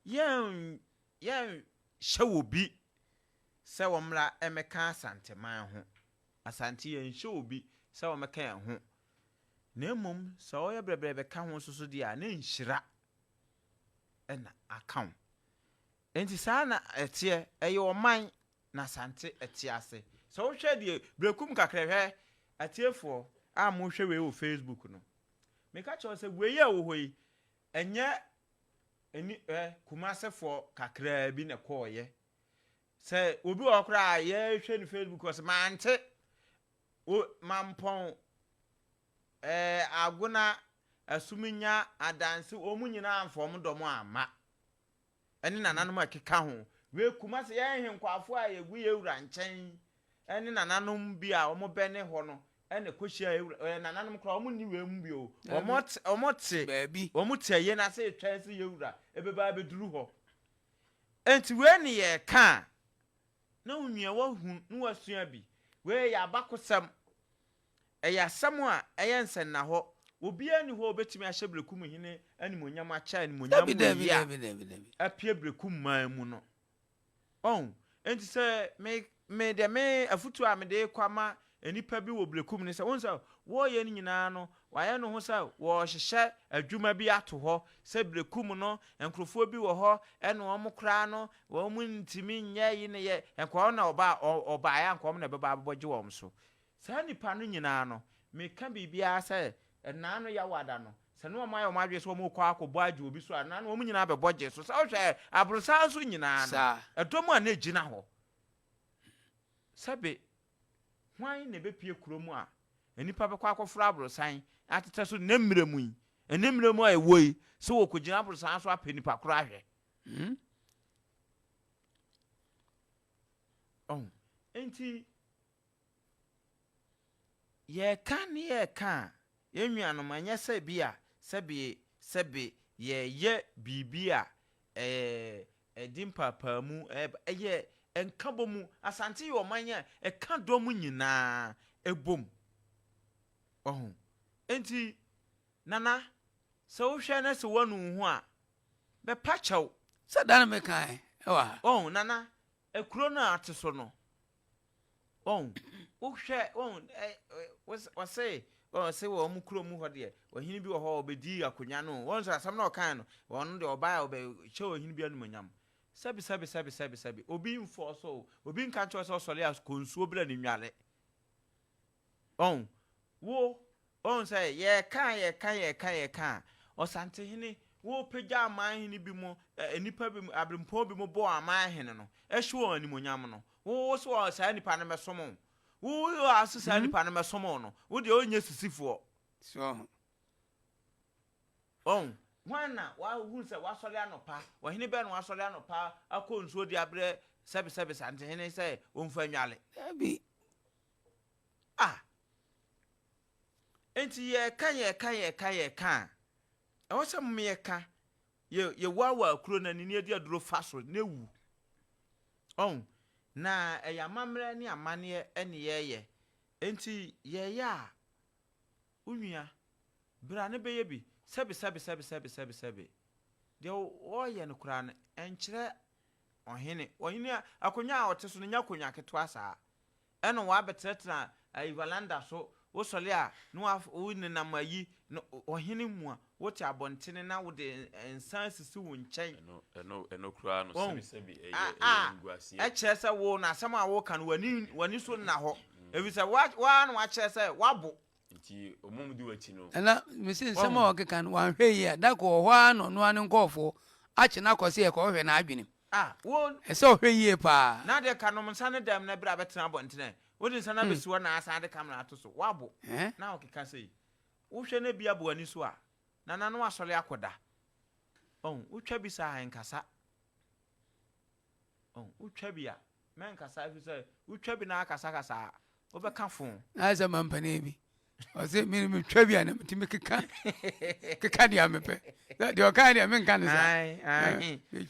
Yɛn yɛnhyɛ obi sɛ ɔmmra mmɛka Asanteman ho. Asante yɛnhyɛ obi sɛ ɔmmɛka yɛn ho. Na mmom sɛ ɔyɛ brɛbrɛ bɛka ho nso so deɛ a, ne nhyira na aka wo. Enti saa na ɛteɛ, ɛyɛ ɔman na Asante te ase. Sɛ wohwɛ deɛ Berekum kakra hwɛ atiefoɔ a mohwɛ wei wɔ Facebook no, meka kyerɛ wo sɛ wei a ɛwɔ hɔ yi, ɛnyɛ ɛni ɛ Kumasefoɔ kakraa bi na ɛkɔɔyɛ. Sɛ obi wɔ hɔ koraa a yɛhwɛ no Facebook ɔsɛ mante o mampɔn ɛɛ agona asuminya adanse wɔn nyinaa amfa wɔn dɔm amma. ne nananom a ɛkeka ho. Wei Kumasi yɛn nhenkwafo a yɛgu yɛn wura nkyɛn ne nananom bi a wɔbɛne hɔ no na ɛkɔhyia yɛn wura. Ɛɛ nananom koraa wɔn nni wei mu bi o. Wɔn te wɔn te Baabi. wɔn te ayie no ase retwɛn sɛ yɛn wura ɛbɛba abɛduru hɔ. Enti wei ne yɛreka a na wo nua wahu na wasua bi. Wei yɛ abakosɛm. Ɛyɛ asɛm a ɛyɛ nsɛnnahɔ. Obiara nni hɔ a obetumi ahyɛ Berekum hene animuonyam akyɛ animuonyam Dabi, dabi, wei a dabi, dabi, dabi. apue Berekum man mu no. Ɔho? Enti sɛ me, me deɛ me afotuo a mede rekɔ ama nnipa bi wɔ Berekum ne sɛ, wohu sɛ wɔreyɛ no nyinaa no, wɔayɛ no ho sɛ wɔrehyehyɛ adwuma bi ato hɔ sɛ Berekum no, nkurɔfoɔ bi wɔ hɔ, ɛna wɔn koraa no, wɔn ntumi nyɛ yi ne yɛ, nka wɔn na wɔba, wɔbaeɛ a nka wɔn na ɛbɛba abɛgye wɔn so. Saa nnipa no nyinaa no, meka biribiara sɛ, ɛnaa no Yawada no, sɛ ne wɔn ayɛ wɔn adwene sɛ wɔn rekɔ akɔbɔ agye obi so a, ɛnaa no wɔn nyinaa bɛbɔ gye so. Sɛ wohwɛ aborosan nso nyinaa no, Saa. ɛdɔm a na ɛgyina hɔ. Sɛbe, hwan na ɛbɛpue kuro mu a nnipa bɛkɔ akɔforo aborosan atetɛ so nnɛ mmerɛ mu yi, ɛnnɛ mmerɛ mu a ɛwɔ yi, sɛ wɔkɔgyina aborosan so apɛ nipa korɔ ahwɛ? Hmm? Ɔho? Enti, Yɛreka ne yɛreka a, yɛn nuanom, ɛnyɛ sɛ bi a sɛbe sɛbe yɛreyɛ biribi a ɛde mpaapaamu reba. Ɛyɛ nkabɔmu. Asante yɛ ɔman a ɛka dɔm nyinaa bom. Wahu? Enti, Nana, sɛ wohwɛ na sɛ woanu wo ho a, bɛpa kyɛw. Sɛ da no mekae wɔ ha. Wahu, Nana, kuro no a ate so no, Wɔn, wohwɛ, wɔn, ɛ, wɔse, wɔse wɔ wɔn kurom hɔ deɛ, ɔhene bi wɔ hɔ a ɔbɛdi akonnwa no. Wɔn nso asɛm na ɔkae no, wɔn deɛ ɔbaa a ɔbɛhyɛ ɔhene bi animuonyam. Sɛbi, sɛbi, sɛbi, sɛbi, sɛbi, obi mfɔɔ so, obi nka nkyerɛ sɛ ɔsɔre a kɔ nsuo brɛ no nnware. Wɔn, wo, Woahu sɛ yɛreka a yɛreka yɛreka yɛreka a, Ɔsantehene, worepagya aman hene bi mo, nnipa bi mo, aberempɔn bi mo bɔɔ aman hene no, hyɛ wɔn animuonyam no, wo wo so saa nnipa no mmɛsom wo. Wo wo a so saa nnipa no mmɛsom wo no, wo deɛ wonyɛ sisifoɔ. So ho. Wɔn, hwan na wahu sɛ wasɔre anɔpa, ɔhene bɛn na wasɔre anɔpa akɔ nsuo de abrɛ sɛbesɛbe Santehene sɛ ɔmfa nnwale? Dabi. Ah! Enti yɛreka yɛreka yɛreka yɛreka a, ɛwɔ sɛ mom yɛka, yɛ yɛwoawoa kuro no ani na yɛde aduro fa so na ewu. Ɔn, na ɛyɛ amammerɛ ne amanneɛ ɛne yɛreyɛ. Enti yɛreyɛ a, wo nua, bra ne bɛyɛ bi. Sɛbe sɛbe sɛbe sɛbe sɛbe sɛbe. Deɛ wɔreyɛ no koraa no, ɛnkyerɛ ɔhene. Ɔhene a, akonnwa a ɔte so no nyɛ akonnwa ketewa saa. Ɛna w'abɛtenatena ayi valanda so, wo sɔre a na wa wo nenam ayi no ɔhene mu a wo te abɔntene na wo de nsa asisi wo nkyɛn. Ɛno ɛno ɛno koraa no Wɔn sɛbi sɛbi ɛyɛ a ɛyɛ a animguaseɛ. ɛkyerɛ sɛ wo no asɛm a woka no w'ani w'ani so nna hɔ efisɛ wa waa na wakyerɛ sɛ wabo. Nti ɔmo a ɔmo di w'akyi no. Nana, mese nsɛm Wahu. a ɔkeka no wanhwɛ yie a, da koro wɔ hɔ ara na ɔno ara ne nkurɔfoɔ akye no akɔ sɛ yɛkɔhwehwɛ n'adwenem. Ah, wo. Ɛsɛ ɔhwɛ yie paa. Na deɛ ka nom nsa ne dɛm na bere a bɛtena abɔntene. Wode nsa no abɛsi hɔ na asan de camera ato so. Woabo. Eh? Na wokeka sei. Wohwɛ na bi abɔ w'ani so a, Nana na wasɔre akɔda. Ɔn, wotwa bi saa a, nkasa. Ɔn, wotwa bi a, mɛnkasa ɛfiri sɛ wotwa bi na akasakasa a, wobɛka fo. Na ayɛ sɛ mampanin bi. Ɔse me metwa bi a na metumi keka keka deɛ mepɛ. Deɛ ɔkae deɛ menka ne saa.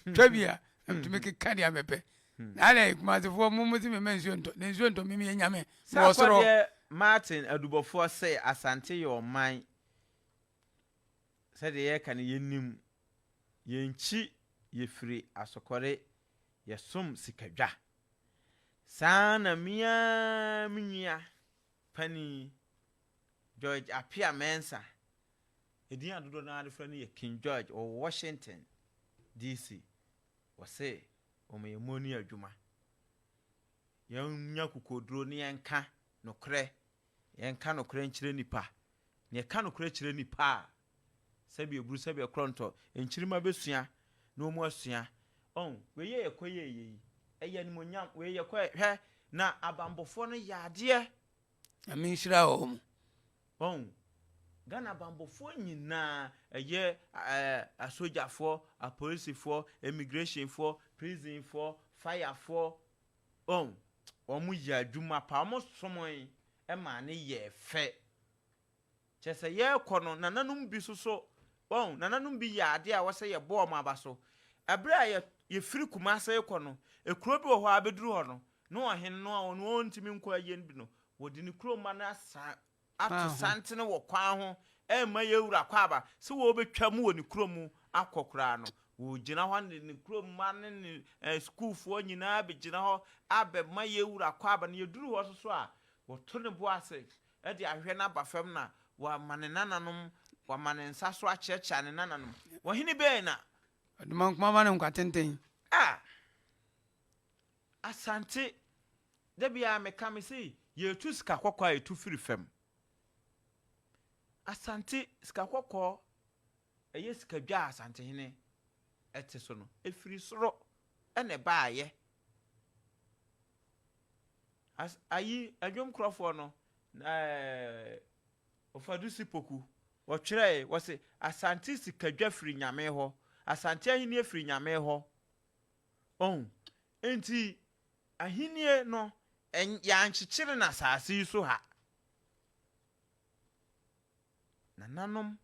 Metwa bi a na metumi keka deɛ mepɛ. Na adɛn Kumasefoɔ mo mo se me ma nsuo ntɔ na nsuo ntɔ me meyɛ nyame mewɔ soro. Sɛ Martin Adubɔfoɔ se Asante yɛ ɔman sɛdeɛ yɛka no yɛnim yɛn nkyi yɛfiri asokɔre yɛsom sikadwa saa ara na me ara me nua panin George Appiah Mensah edin a dodoɔ no ara de frɛ no yɛ King George ɔwɔ Washington DC wɔse wɔn yɛ mɔni adwuma yɛnya kokoduro ne yɛnka nokorɛ Yɛnka nokorɛ nkyerɛ nnipa. Na yɛka nokorɛ kyerɛ nnipa a, sɛdeɛ aburu sɛdeɛ korɔntɔ, nkyirimma bɛsua na wɔn asua. Ɔn, wei yɛ yɛkɔyɛeɛ yi, ɛyɛ animuonyam, wei yɛkɔɛ, hwɛ, na abanbɔfoɔ no yɛ adeɛ. Nyame nhyira wɔn. Ɔn, Ghana abanbɔfoɔ nyinaa, ɛyɛ ɛɛ asogyafoɔ, apolisifoɔ, immigrationfoɔ, prisonfoɔ, firefoɔ, Wɔn, wɔn yɛ adwuma pa, wɔn somee maa no yɛɛ fɛ. Kyerɛ sɛ yɛrekɔ no, nananom bi nso so, wɔn, nananom bi yɛ adeɛ a wɔsɛ yɛbɔ wɔn aba so. Ɛberɛ a yɛ, yɛfiri Kumase rekɔ no, ekuro bi wɔ hɔ a abɛduru hɔ no, na ɔhene no a ɔno ɔntumi nkɔ ayie no bi no, wɔde ne kurom mma no asa ato santene wɔ kwan ho remma yɛn wura Kwaaba sɛ wɔrebɛtwa mu wɔ ne kurom mu akɔ koraa no, wɔgyina hɔ ne ne kurom mma ne ne sukuufoɔ nyinaa bɛgyina hɔ abɛma yɛn wura Kwaaba no. Yɛduru hɔ nso so a, wɔto ne bo ase de ahwehwɛ no aba fam na wama ne nananom, wama ne nsa so akyeakyea ne nananom. Ɔhene bɛn na. Ɔdomankoma ma no nkwa tenten. A! Asante, da biara meka me se yɛretu sika kɔkɔɔ a yɛtu firi fam. Asante, sika kɔkɔɔ ɛyɛ sika dwa a Asantehene ɛte so no, ɛfiri soro ɛna ɛbaayɛ. As, ayi, ɛdwom korɔfoɔ no, ɛɛ, Ofadusi Poku, wɔtwerɛe, wɔse, Asante sika dwa firi Nyame hɔ, Asante ahennie firi Nyame hɔ. Ohu? Enti, ahennie no, yɛankyekyere no asase yi so ha. Nananom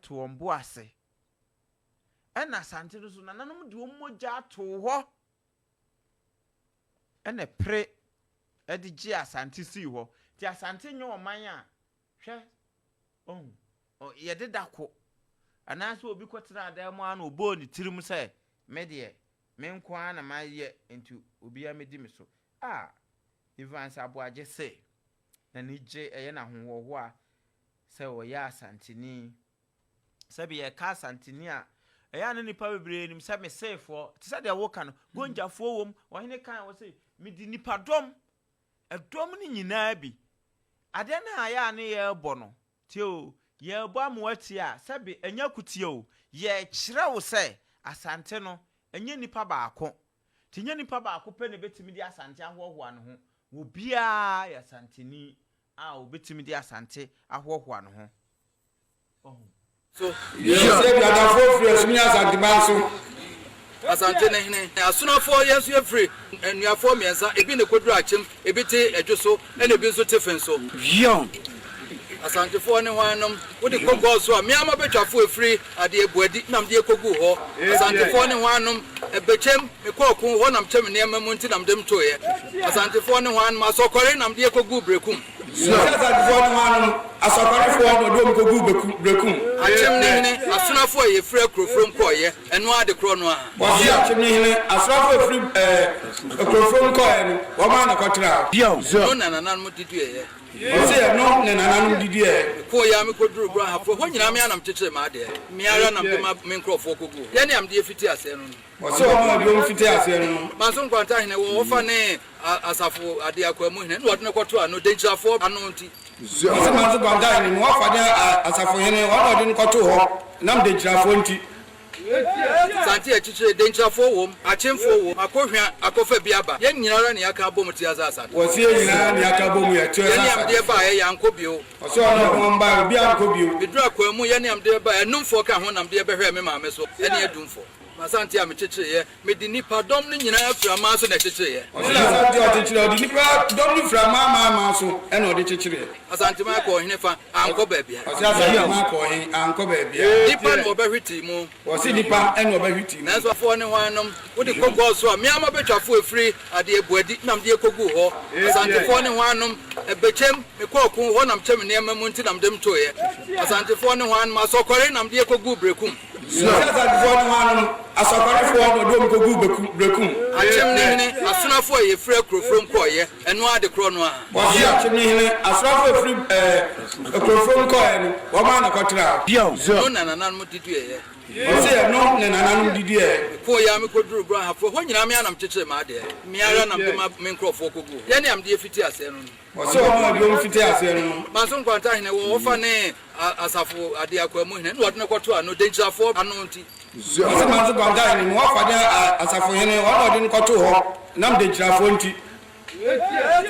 to wɔn bo ase. Ɛna Asante no so, nananom de wɔn mogya too hɔ ɛna pere de gyee Asante sii hɔ. Nti Asante nyɛ ɔman a, hwɛ, ohu, yɛde da ko, anaasɛ obi kɔtenaa dan mu ara na ɔbɔɔ ne tirim sɛ, me deɛ, me nko ara na mayɛ nti obiara mmɛdi me so. Ah, Evans Aboagye se n'ani gye, ɛyɛ no ahohoahoa sɛ ɔyɛ Asanteni. Sɛbi yɛka Asanteni a, ɛyɛ a na nnipa bebree nim sɛ Meseefoɔ, te sɛ deɛ woka no, Gonjafoɔ wom, ɔhene kae wɔ se, mede nnipadɔm, ɛdɔm no nyinaa bi. Adeɛ no a ɛyɛ a ne yɛrebɔ no, Tie o, yɛrebɔ ama woatie a, sɛbe ɛnyɛ akutia o, yɛrekyerɛ wo sɛ Asante no, ɛnyɛ nipa baako. Nti ɛnyɛ nipa baako pɛ na ɛbɛtumi de Asante ahoahoa ne ho. Obiara yɛ Asanteni a ɔbɛtumi de Asante ahoahoa ne ho. Wahu? So. Yɛsɛ Aduanafoɔ firi Asum ne Asanteman so. Asante ne hene. Asonafoɔ yɛn nso yɛfiri Anuafoɔ mmiɛnsa, ebi na ɛkɔduru Akyem, ebi te Adwo so, ɛna ebi nso te Fen so. Wion. Asantefoɔ ne hwan nom? Wode kɔ gɔɔ so a, me ara m'abɛtwafoɔ ɛfiri adeɛ Boadi na mede kɔguu hɔ. Asantefoɔ ne hwan nom? Ɛbɛkyɛm, mekɔɔ ko hɔ na mekyɛ me nneɛma mu nti na mede mtoeɛ. Asantefoɔ ne hwan nom? Asɔkɔre na mede kɔguu Berekum. Sɛ Asantefoɔ ne hwan nom? Asɔkɔrefoɔ na ɔde wɔn kɔguu Berekum. Akyem ne hene, Asonafoɔ a yɛfiri Akurofurom kɔeɛ, ɛno ara de korɔ no ara. Wɔse Akyem ne hene, Asonafoɔ a ɛfiri Akurofurom kɔeɛ no, wɔn ara na ɛkɔtenaa hɔ. Ɛno na nananom de duaeɛ. Ɔse ɛno na nananom de duaeɛ. Mekɔeɛ ara mekɔduruu Brɔhafoɔ, ɛhɔ nyinaa me ara na mekyekyeree m'adeɛ. Me ara na mede me nkurɔfoɔ kɔguu hɔ. Yɛn a mede fiti aseɛ no no. Ɔse wɔn a ɔde wɔn fiti aseɛ no no. Manso Nkwanta hene wɔ ɔfa ne Asafo Adeakwaamu hene na wɔde no kɔtoo ano, Denkyirafoɔ ano nti. Ɔse Manso Nkwanta hene no ɔfa ne Asafo hene, wɔn na ɔde no kɔtoo hɔ nam Denkyirafoɔ nti. Sante akyikyire, Denkyirafoɔ wom, Akyemfoɔ wom, Akohwea, Akɔfa bi aba. Yɛn nyina ara ne yɛaka abom te ase Asante. Wɔse yɛn nyinaa ne yɛaka abom yɛ te ase Yɛne Asante. amdeɛ baeɛ, yɛankɔ bio. Ɔse ɔne ɔmo mbaeɛ, obiara ankɔ bio. Meduru Akwamu, yɛne amdeɛ baeɛ, Anumfoɔ ka ho na mdeɛ bɛhwɛɛ me maame so, ɛne Adumfoɔ. M'Asante a mekyekyereeɛ, mede nnipa dɔm no nyinaa firi aman so na ɛkyekyereeɛ. Ɔse n'Asante a ɔkyekyereɛ, ɔde nnipa dɔm no firi aman aman aman so na ɔde kyekyereɛ. Asanteman kɔɔ hene fa, ankɔ baabiara. Ɔse Asanteman kɔɔ he, ankɔ baabiara. Nnipa na wɔbɛhwetee mu. Ɔse nnipa na wɔbɛhwetee mu. Nanso afoɔ ne hwannom? Wode kɔ gɔɔ so a, me ara mabɛtwafoɔ ɛfiri adeɛ Boadi na mede kɔguu hɔ. Asantefoɔ ne hwannom? Ɛbɛkyɛm, mekɔɔ ɔko hɔ na mekyɛ me nneɛma mu nti na mede mtoeɛ. Asantefoɔ ne hwannom? Asɔkɔre na mede kɔguu Berekum. Ɔse Asantefoɔ ne hwannom? Asɔkɔrefoɔ na ɔde wɔn kɔguu Berekum. Akyem ne hene, Asonafoɔ a yɛfiri Akurofurom kɔeɛ, ɛno ara de korɔ no ara. Ɔse Akyem ne hene, Asonafoɔ a ɛfiri Akurofurom kɔeɛ no, wɔn ara na kɔtenaa hɔ. Ɛno na nananom de duaeɛ. Ɔse ɛno na nananom de duaeɛ. Mekɔeɛ ara mekɔduruu Brɔahafoɔ hɔ nyinaa me ara na mekyekyeree m'adeɛ. Me ara na mede me nkurɔfoɔ kɔguu hɔ. Yɛne a mede fiti aseɛ no no. Ɔse wɔn a wɔde wɔn fiti aseɛ no no. Manso Nkwanta hene wɔ ɔfa ne Asafo Adeakwaamu hene na wɔde no kɔtoo ano, Denkyirafoɔ ano nti. Ɔse Manso Nkwanta hene ne ɔfa ne Asafo hene wɔn na wɔde no kɔtoo hɔ nam Denkyirafoɔ nti.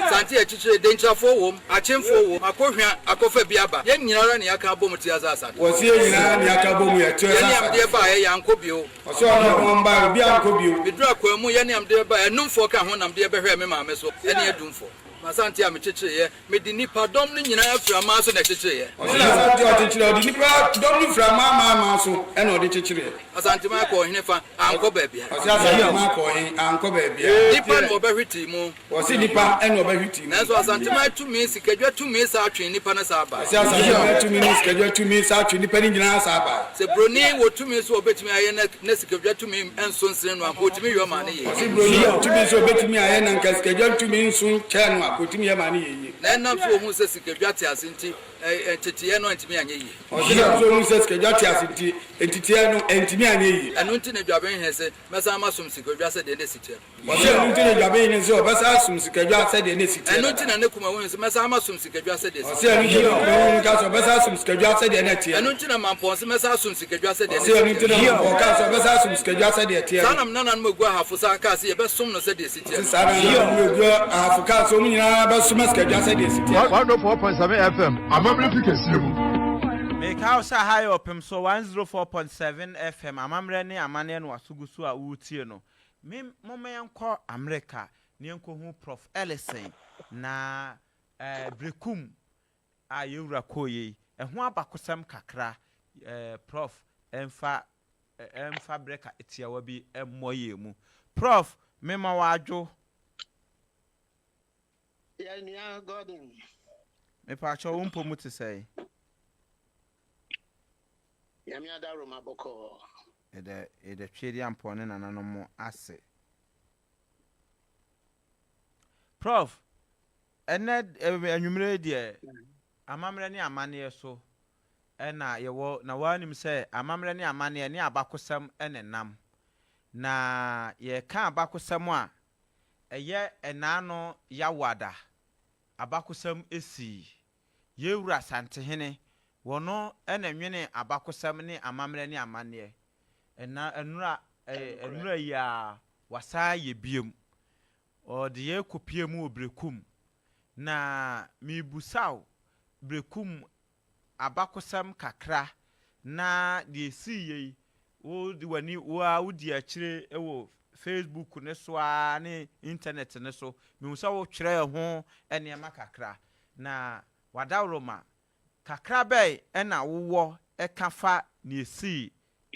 Sante akyikyire, Denkyirafoɔ wom, Akyemfoɔ wom, Akohwea, Akɔfa bi aba, yɛn nyina ara ne yɛaka abom te ase Asante. Ɔse yɛn nyina ara ne yɛaka abom yɛ te ase Yɛne Asante. amdeɛ baeɛ, yɛankɔ bio. Ɔse ɔne ɔmo mbaeɛ, obiara ankɔ bio. Meduru Akwaamu, yɛne amdeɛ baeɛ, Anumfoɔ ka ho na mdeɛ bɛhwɛɛ me maame so, ɛne Adumfoɔ. M'Asante a mekyekyereeɛ, mede nnipa dɔm no nyinaa firi aman so na ɛkyekyereeɛ. Ɔse n'Asante a ɔkyekyereɛ, ɔde nnipa dɔm no firi aman aman aman so na ɔde kyekyereɛ. Asanteman kɔɔ hene fa, ankɔ baabiara. Ɔse Asanteman kɔɔ he, ankɔ baabiara. Nnipa na wɔbɛhwetee mu. Ɔse nnipa na wɔbɛhwetee mu. Nanso Asanteman tumi, sikadwa tumi saa twee nnipa no saa bae. Ɔse Asanteman tumi ne sikadwa tumi saa twee nnipa no nyinaa saa bae. Sɛ broni wɔ tumi sɛ ɔbɛtumi ayɛ na na sikadwa tumi nso nsene no a, anka ɔtumi yɔ ma no yɛ yie. Ɔse broni wɔ tumi sɛ ɔbɛtumi ayɛ na anka sikadwa ntumi nso nkyɛɛ no a, anka ɔtumi yɛ ma no yɛ yie. Na ɛnam sɛ ɔhuu sɛ sikadwa te ase nti, nteteeɛ no antumi anyɛ yie. Ɔse ɛnam sɛ ɔhuu sɛ sikadwa te ase nti, nteteeɛ no antumi anyɛ yie. Ɛno nti na Dwabenhene se, Mɛsan masom sikadwa sɛdeɛ na ɛsi teɛ no. Ɔse ɛno nti na Dwabehene se ɔbɛsan asom Sikadwa sɛdeɛ na ɛsi teɛ Ɛno nti dada. na ne kuma hunu se mɛsan masom Sikadwa sɛdeɛ ɛsi Ɔse ɛno nti na ne kuma hunu ka sɛ ɔbɛsan asom Sikadwa sɛdeɛ na ɛteɛ Ɛno no. nti na Mampɔn se mɛsan asom Sikadwa sɛdeɛ na Ɔse ɛno ɛsi nti teɛ na no. Mampɔn kaa sɛ ɔbɛsan asom Sikadwa sɛdeɛ ɛteɛ Saa no. na me nananom Agu Ahafo san kaa se yɛbɛsom no sɛdeɛ ɛsi teɛ Ɔse no. saa na nananom Agu Ahafo kaa sɛ wɔn nyinaa bɛsoma Sikadwa sɛdeɛ ɛsi teɛ no. 104.7 FM, Amammerɛ fi kɛseɛ mu. Meka wo sɛ ha yɛ ɔpem so 104.7 FM amammerɛ ne amanneɛ no waso gu so a woretie no. Me momma yɛnkɔ Amerika na yɛnkɔhu Prof. Ellison na eh, Berekum a yɛn wura kɔeɛ yi, ɛho abakosɛm kakra eh, Prof. Mfa eh, mfa berɛ ka tiawa bi mmɔ yɛn mu. Prof. Mema wo adwo. Yɛn nua Gordon. Mepaakyɛw wo mpɔ mu te sɛn? Nyame adaworoma bɔkɔɔ. Yɛda yɛda Tweediampɔn ne nananom ase. Prof, ɛnnɛ anwumerɛ yi deɛ amammerɛ ne amanneɛ so na yɛwɔ na woanim sɛ amammerɛ ne amanneɛ ne abakosɛm na ɛnam. Na yɛreka abakosɛm a, ɛyɛ ɛnaano Yawoada abakosɛm sii. Yɛn wura Asantehene, wɔno na ɛnwenee abakosɛm ne amammerɛ ne amanneɛ. Ɛna nnora, ɛɛ, nnora yi ara, wasan ayɛ biom. Ɔde yɛn kɔpue mu wɔ Berekum. Na merebisa wo Berekum abakosɛm kakra, na deɛ ɛsiiɛ yi, wode w'ani, wo ara wodi akyire wɔ Facebook no so ara ne internet no so. Mehu sɛ wotwerɛɛ ho nneɛma kakra. Na w'adaworoma, kakra bɛn na wowɔ ka fa nea esii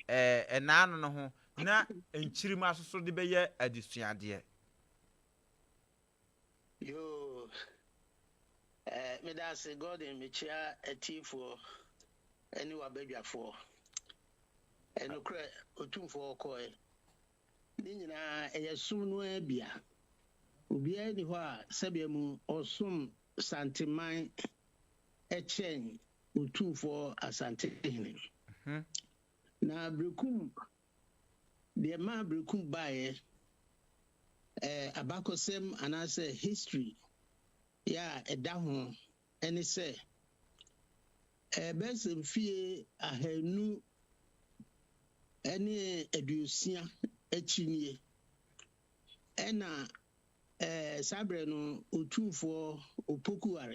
nnaano no ho na nkyirimma nso so de bɛyɛ adesuadeɛ? Yoo, eh, meda ase Gordon, mekyia atiefoɔ ne w'abadwafoɔ. Nokorɛ, Otumfoɔ ɔkɔɛ. Ne nyinaa ɛyɛ som no ara bia. Obiara nni hɔ a sɛbea mu ɔsom Santeman kyɛn Otumfoɔ Asantehene. Na Berekum, deɛ ɛmaa Berekum baeɛ, ɛɛ abakɔsɛm anaasɛ history yɛ a ɛda ho ne sɛ, ɛɛ bɛyɛ sɛ mfie ahanu. ne 60 akyi nie. Ɛna ɛɛ saa berɛ no Otumfoɔ Opoku Ware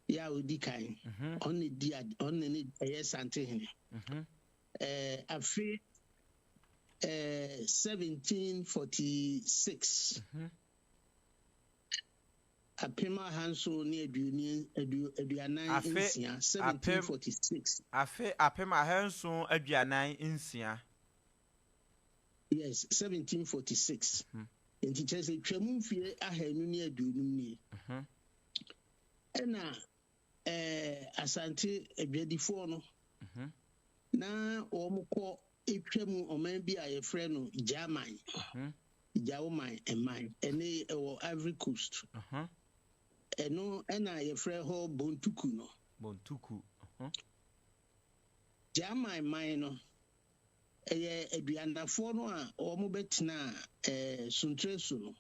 yɛ a ɔdi kan, ɔno na di ɔno na ne ɛyɛ Santehene. Ɛɛ afe ɛɛ 1746. Afe 1746, apem 1746. Afe 1746. Yes, 1746. Nti kyerɛ sɛ twam mfie 250 nie. Ɛna ɛɛ Asante adwadifoɔ no na wɔn kɔ twam ɔman bi a yɛfrɛ no German. Gyawoman man, ɛne ɛwɔ Ivory Coast. Ɛno ɛna yɛfrɛ hɔ Bontuku no. Bontuku. Gyaman man no, ɛyɛ aduanafoɔ no a wɔn bɛtenaa ɛɛ Suntre so no.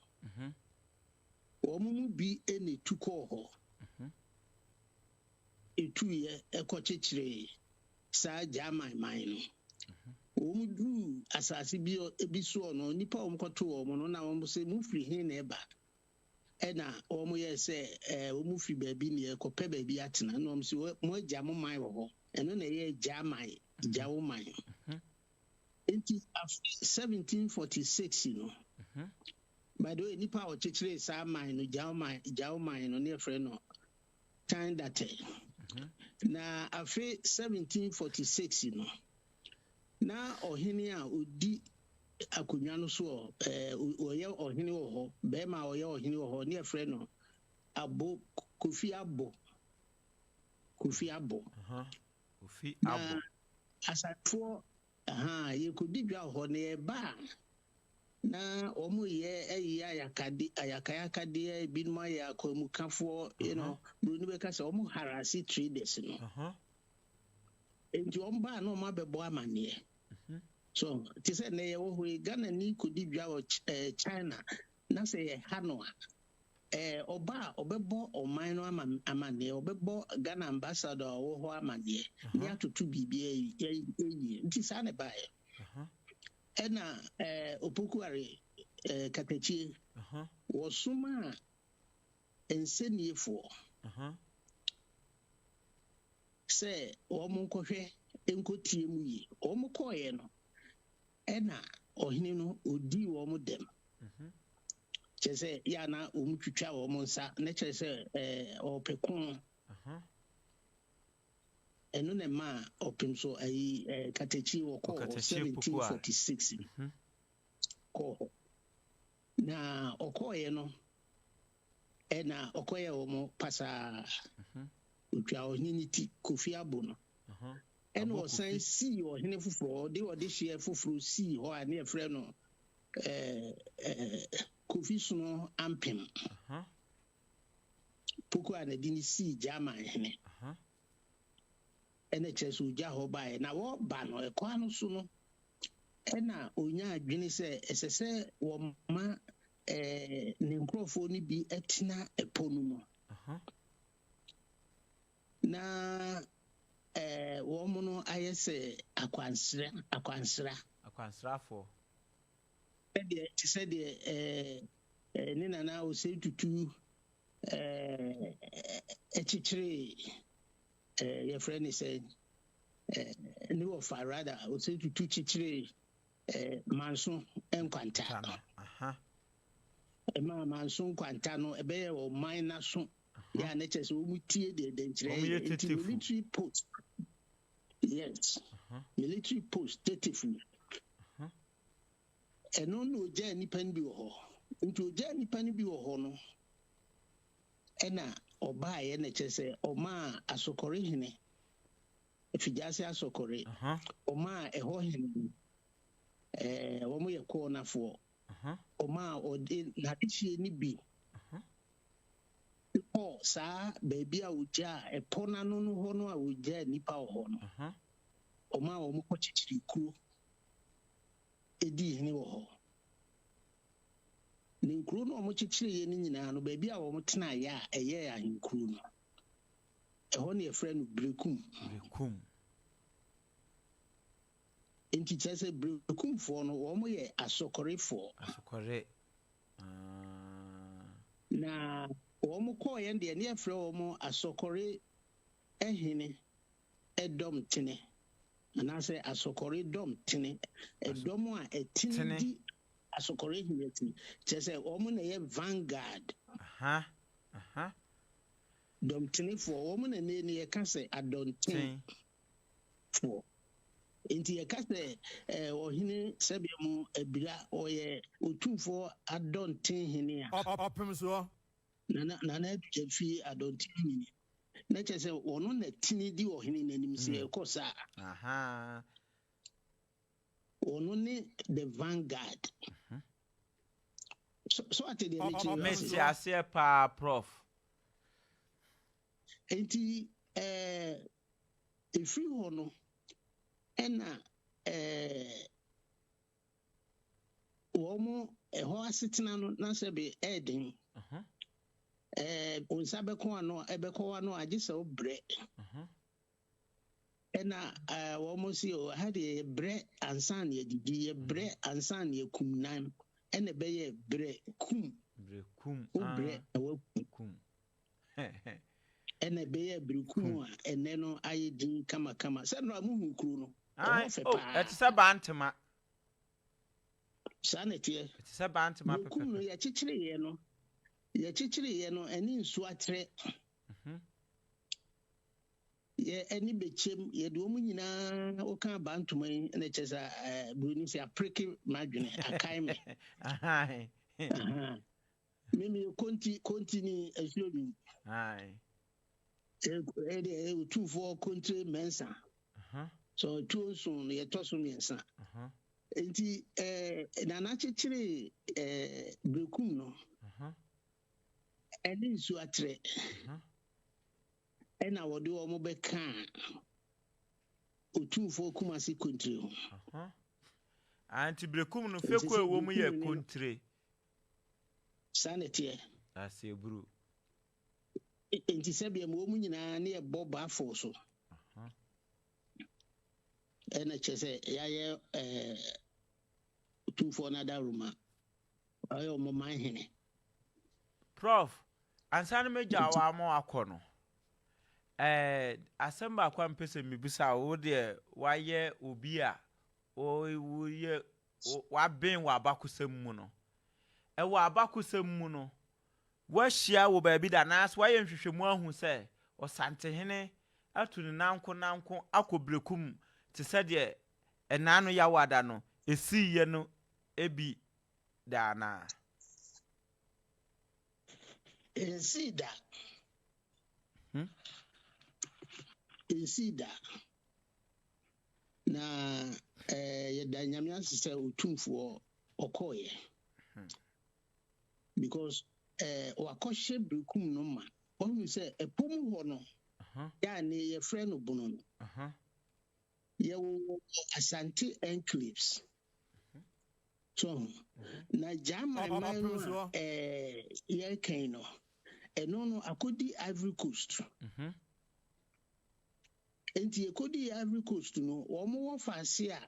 Wɔn mu bi na etu kɔɔ hɔ. Etuiɛ ɛkɔkyekyeree saa Gyaman man no. Wɔn duruu asase bi bi soɔ no, nnipa a wɔkɔtoo wɔn no, na wɔn se, Mofiri he na ɛba? Ɛna wɔn yɛɛ sɛ, Ɛɛ, wɔn firi baabi na yɛrekɔpɛ baabi atena. Ɛna wɔn se, Moagya mo man wɔ hɔ. Ɛno na ɛyɛɛ Gyaman, Gya wo man. Enti afe 1746 no, by the way, nnipa a wɔkyekyeree saa man no, Gya wo man, Gya wo man no, ne yɛfrɛ no Tan Datɛ. Na afe 1746 no, na ɔhene a ɔdi akonnwa no soɔ, ɛɛ, ɔyɛ ɔhene wɔ hɔ, barima a ɔyɛ ɔhene wɔ hɔ, ne yɛfrɛ no Abo, Kofi Abo. Kofi Abo. Kofi Na Abo. Asantefoɔ, ahaa, yɛkɔdi dwa wɔ hɔ, na yɛba a, na wɔyɛ ayi ayakade, ayakayakadeɛ, ebinom ayɛ akwanmukafoɔ, you know, buroni bɛka sɛ wɔn harass traders no. Nti wɔn baa na wɔn abɛbɔ amaneɛ. So, te sɛ nnɛ yɛwɔ hɔ yi, Ghana ni kɔdi dwa wɔ eh, China, na sɛ yɛha no a, eh, ɔba a ɔbɛbɔ ɔman no ama amaneɛ, ɔbɛbɔ Ghana ambassador a ɔwɔ hɔ amaneɛ, ne atoto biribi ayi. Nti saa na ɛbaeɛ. Ɛna eh, Opokuare eh, Katakyie, wɔsomaa nsɛnniefoɔ sɛ wɔn nkɔhwɛ nkɔtie mu yie. Wɔn kɔɔeɛ no, ɛna ɔhene no ɔdii wɔn dɛm. Kyerɛ sɛ yɛ a na wɔn twitwa wɔn nsa, na kyerɛ sɛ ɛɛ ɔpɛ ko. Ɛno na ɛmaa ɔpem so ayi ɛɛ Katakyi wɔkɔɔ hɔ Ɔkatakyi Poku a. 1746 kɔɔ hɔ. Na ɔkɔɔeɛ no, ɛna ɔkɔyɛ wɔn pasaa. Otwa ɔhene ne ti, Kofi Abo no. Ɛna Abo ɔsan Kofi. sii ɔhene foforɔ, ɔde ɔde hyeɛ foforɔ sii hɔ a ne yɛfrɛ no ɛɛ ɛɛ Kofi Sono Ampem. Poku a n'adi ne sii German hene. Ɛna kyerɛ sɛ ogya hɔ baeɛ. Na wɔreba no, ɛkwan no so no, ɛna onya adwene sɛ ɛsɛ sɛ wɔma ɛɛ ne nkurɔfoɔ no bi tena ɛpɔ no mu. Na ɛɛ wɔn no ayɛ sɛ akwansra akwansra. Akwansrafoɔ. Sɛdeɛ te sɛ deɛ ɛɛ ɛɛ ne nana Osei Tutu ɛɛ ɛkyekyeree ɛɛ yɛfrɛ ne sɛ ɛɛ ne wɔfa rather Osei Tutu kyekyeree ɛɛ Manso Nkwanta. Ta no. Ɛmaa Manso Nkwanta no ɛbɛyɛ ɔman n'aso yɛ a ne kyerɛ sɛ wɔn tie deɛ dɛnkyerɛ Wɔn yɛ yɛ nti tetefu. military post yes military post tetefu ɛno na ogyaa nipa no bi wɔ hɔ nti ogyaa nipa no bi wɔ hɔ no ɛna ɔbaayɛ na kyerɛ sɛ ɔmaa asokɔre hene Figyase asokɔre ɔmaa ɛhɔ hene no ɛɛ wɔn yɛ kɔɔnafoɔ ɔmaa ɔde n'adehyeɛ no bi kɔɔ saa baabi a ogyaa ɛpɔ n'ano no hɔ no a ogyaa nipa wɔ hɔ no ɔmaa wɔn kɔ kyekyere kuro edii hene wɔ hɔ ne nkuro no a wɔkyekyereeɛ no nyinaa no baabi a wɔn tenaeɛ a ɛyɛ ahenkuro no ɛhɔ ne yɛfrɛ no Berekum. Berekum. Nti kyerɛ sɛ Berekumfoɔ no wɔn yɛ Asɔkɔrefoɔ. Asɔkɔre aah. Na wɔn kɔɔeɛ no deɛ ne yɛfrɛ wɔn Asɔkɔre hene dɔm tene anaasɛ Asɔkɔre dɔm tene, ɛdɔm a ɛtene di Asɔkɔre hene akyi. Kyerɛ sɛ wɔn na ɛyɛ vanguard. Aha, aha. Dɔmtenefoɔ, wɔn na nnɛ no yɛka sɛ adɔnten foɔ. Nti yɛka sɛ eh, ɔhene sɛbea mu abira, ɔyɛ otumfoɔ adɔnten hene a. Ɔpem soɔ. Nana, Nana Adu fi adɔnten nyini. Na kyerɛ sɛ ɔno na tene di ɔhene no anim sɛ yɛkɔ saa a. Aha. Ɔno ne the vanguard. So, so ate deɛ mekyerɛ yi ase? Mete aseɛ paa prof. Nti ɛɛ efiri hɔ no ɛna ɛɛ wɔn ɛhɔ asetena no na sɛbe ɛɛden. Ɛɛ wo nsa bɛko ano ɛbɛkɔ ano agye sɛ wobrɛ. Ɛna ɛɛ wɔn si o ha deɛ yɛbrɛ ansa na yɛdidi yɛbrɛ ansa na yɛkum nam ɛna ɛbɛyɛ brɛ kum. Brɛ kum. Wobrɛ na wakum. Ɛna ɛbɛyɛ brɛ kum a ɛnɛ no ayɛ din kamakama sɛ nnora mo hu kuro no. Ɛhɔ fɛ oh, paa. Ɛte sɛ Bantama. Saa na ɛteɛ. Ɛte sɛ Bantama pɛpɛpɛ. Brɛ kum no yɛkyekyereeɛ no yɛkyekyereeɛ no ɛne nsuo atrɛ. Mhm. Yɛ ɛne bɛkyɛm yɛde wɔn nyinaa woka abaa ntoma yi na kyɛ sɛ eh, buroni sɛ apreke m'adwene akae me me meyɛ konti konti ni asuo nwum ɛde otumfoɔ kontire mɛnsa sɛ ɔtuo nson no yɛtɔ so mmiɛnsa nti eh, nana kyekyere eh, berekum no ɛne nsuo atrɛ Ɛna wɔde wɔn bɛkaa Otumfoɔ Kumasi kontire ho. Ah, nti Berekum no fekuo a ɛwɔ mu yɛ kontire. Saa na ɛteɛ. Aseɛburu. Nti sɛdeɛ ma wɔn nyinaa ne yɛbɔ baafo so. Ɛna kyerɛ sɛ yɛayɛ ɛɛ Otumfoɔ no adaworoma. Ɔyɛ wɔn man hene. Prof. Ansa na mɛgya wo ama wakɔ no, eh, asɛm baako a mepɛ sɛ mebisa wo, wo deɛ woayɛ obi a woyɛ waben wɔ abakɔsɛm mu no. Ɛwɔ abakɔsɛm mu no, woahyia wɔ baabi da anaasɛ woayɛ nhwehwɛmu ahu sɛ Ɔsantehene atu ne nanko nanko akɔ Berekum te sɛ deɛ ɛnaa no Yawada no ɛsiiɛ no bi da anaa? Ensii da. Hmm? Ensii da. Na eh, yɛda Nyame ase sɛ Otumfoɔ ɔkɔɔeɛ. Hmm. Because eh, wakɔhyɛ berekum no ma. Wahunu sɛ ɛpɔ mu hɔ no, yɛ a ne yɛfrɛ no bono no. Yɛwowɔ Asante enclaves. So ho. Na German man no a ɛɛ yɛreka yi no, ɛno no akɔdi Ivory Coast. Nti yɛkɔdii Ivory Coast no, wɔn wɔ faase a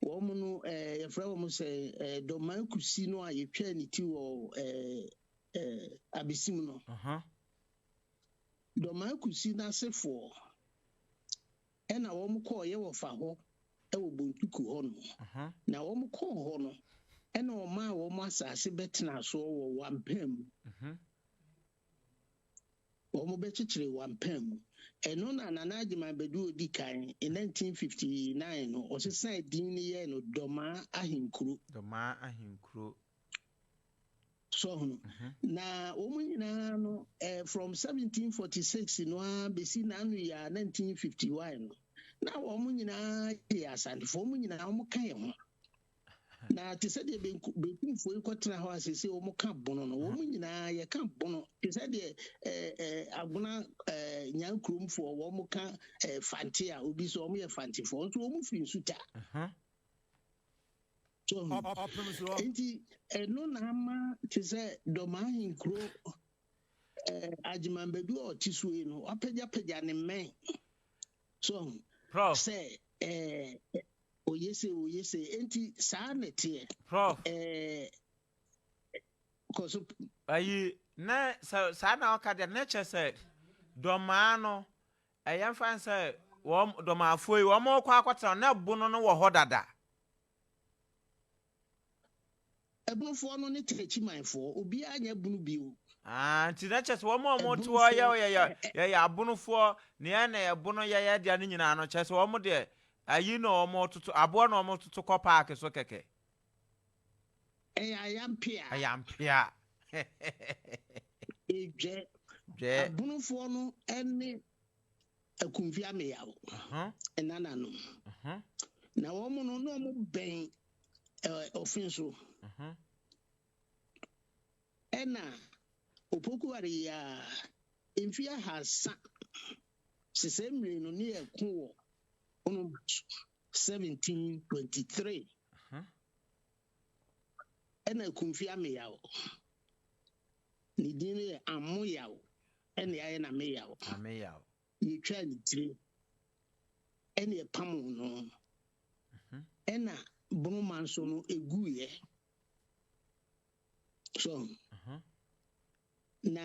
wɔn no ɛɛ yɛfrɛ wɔn sɛ ɛɛ Dɔmaa Kusi no a yɛtwaa ne ti wɔ ɛɛ ɛɛ Abesim no. Dɔmaa Kusi n'asefoɔ Ɛna wɔn kɔɔ yɛ wɔfa hɔ wɔ Bontuku hɔ nom. Na wɔn kɔɔ hɔ no, ɛna ɔmaa wɔn asase bɛtenaa soɔ wɔ Wampaa mu. Wɔn bɛkyekyeree Wampaa mu. Ɛno na Nana Agyeman Badu a ɔdi kan in 1959 no, ɔsesaa din no yɛɛ no Dɔmaa Ahenkuro. Dɔmaa Ahenkuro. So ahunu? Na wɔn nyinaa no, eh, from 1746 no ara bɛsi n'ano yi a 1951 no, na wɔn nyinaa yɛ Asantefoɔ, wɔn nyinaa wɔn ka yɛn ho. Na te sɛ deɛ Benkumfoɔ yi kɔtena hɔ a seesei wɔn ka bono no, wɔn nyinaa yɛka bono te sɛ deɛ eh, eh, Agona eh, Nyankuromfoɔ wɔn ka eh, Fante a obi sɛ wɔn yɛ Fantefoɔ nso wɔn firi Nsuta. So nti ɛno na ama te sɛ dɔm ahenkuro eh, Agyeman-Badu a ɔte so yi no wapagyapagya ne mmɛn so sɛ eh, Oye sei, oye sei. Enti saa na ɛteɛ. Prof. Ɛɛ, kɔ so. Ayi, na sɛ saa na ɔka deɛ, na kyerɛ sɛ dɔmaa no, ɛyɛ mfa sɛ wɔn dɔmaafoɔ yi wɔn rekɔ akɔtena na ɛbono no wɔ hɔ dada. Ɛbonofoɔ no ne Techimanfoɔ, obiara nyɛ bono bio. Ah, nti na kyerɛ sɛ wɔn a wɔte hɔ yɛ yɛyɛ yɛyɛ abonofoɔ, nea na ɛbono yɛyɛ deɛ no nyinaa no, kyerɛ sɛ wɔn deɛ ayi na wɔtoto aboɔ na wɔtoto kɔ paake so kɛkɛ. Ɛyɛ ayampea. Ayampea. Edwɛ. Dwɛ. Abonofoɔ no ne Akumfi Ameyaw nananom. Na wɔn no na wɔn bɛn ɔfen so. Ɛna Opoku ware yi a mfe ahasa sesɛ mmiri no ne ɛko wɔ ɔno 1723. Ɛna Akumfi Ameyaw ne din no yɛ Amoyaw ɛna ayɛ na Meyaw. Ameyaw. Yɛtwaa ne tiri ɛna ɛpamoo no ɛna Bonoma nso no ɛguiɛ so na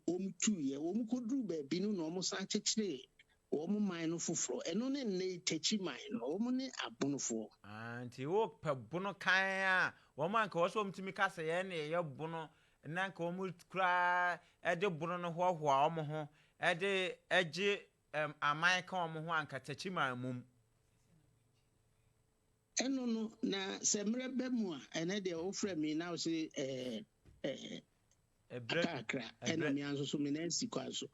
wɔn tuiɛ wɔn kɔduru baabi no na wɔn san kyekyeree wɔn man no foforɔ ɛno ne nnɛ yi Takyi man no wɔn ne Abonofoɔ. Ah, nti wopɛ bono kan a wɔn anka wɔ sɛ wɔn tumi ka sɛ yɛn na yɛyɛ bono na anka wɔn koraa de bono no hoahoa wɔn ho de gye aman ka wɔn ho anka Takyiman mum. Ɛno no, na sɛ mmerɛ ba mu a, ɛnɛ deɛ wofrɛ me na wose ɛɛ ɛɛ akakra ɛna me nso so me nan si kwan so.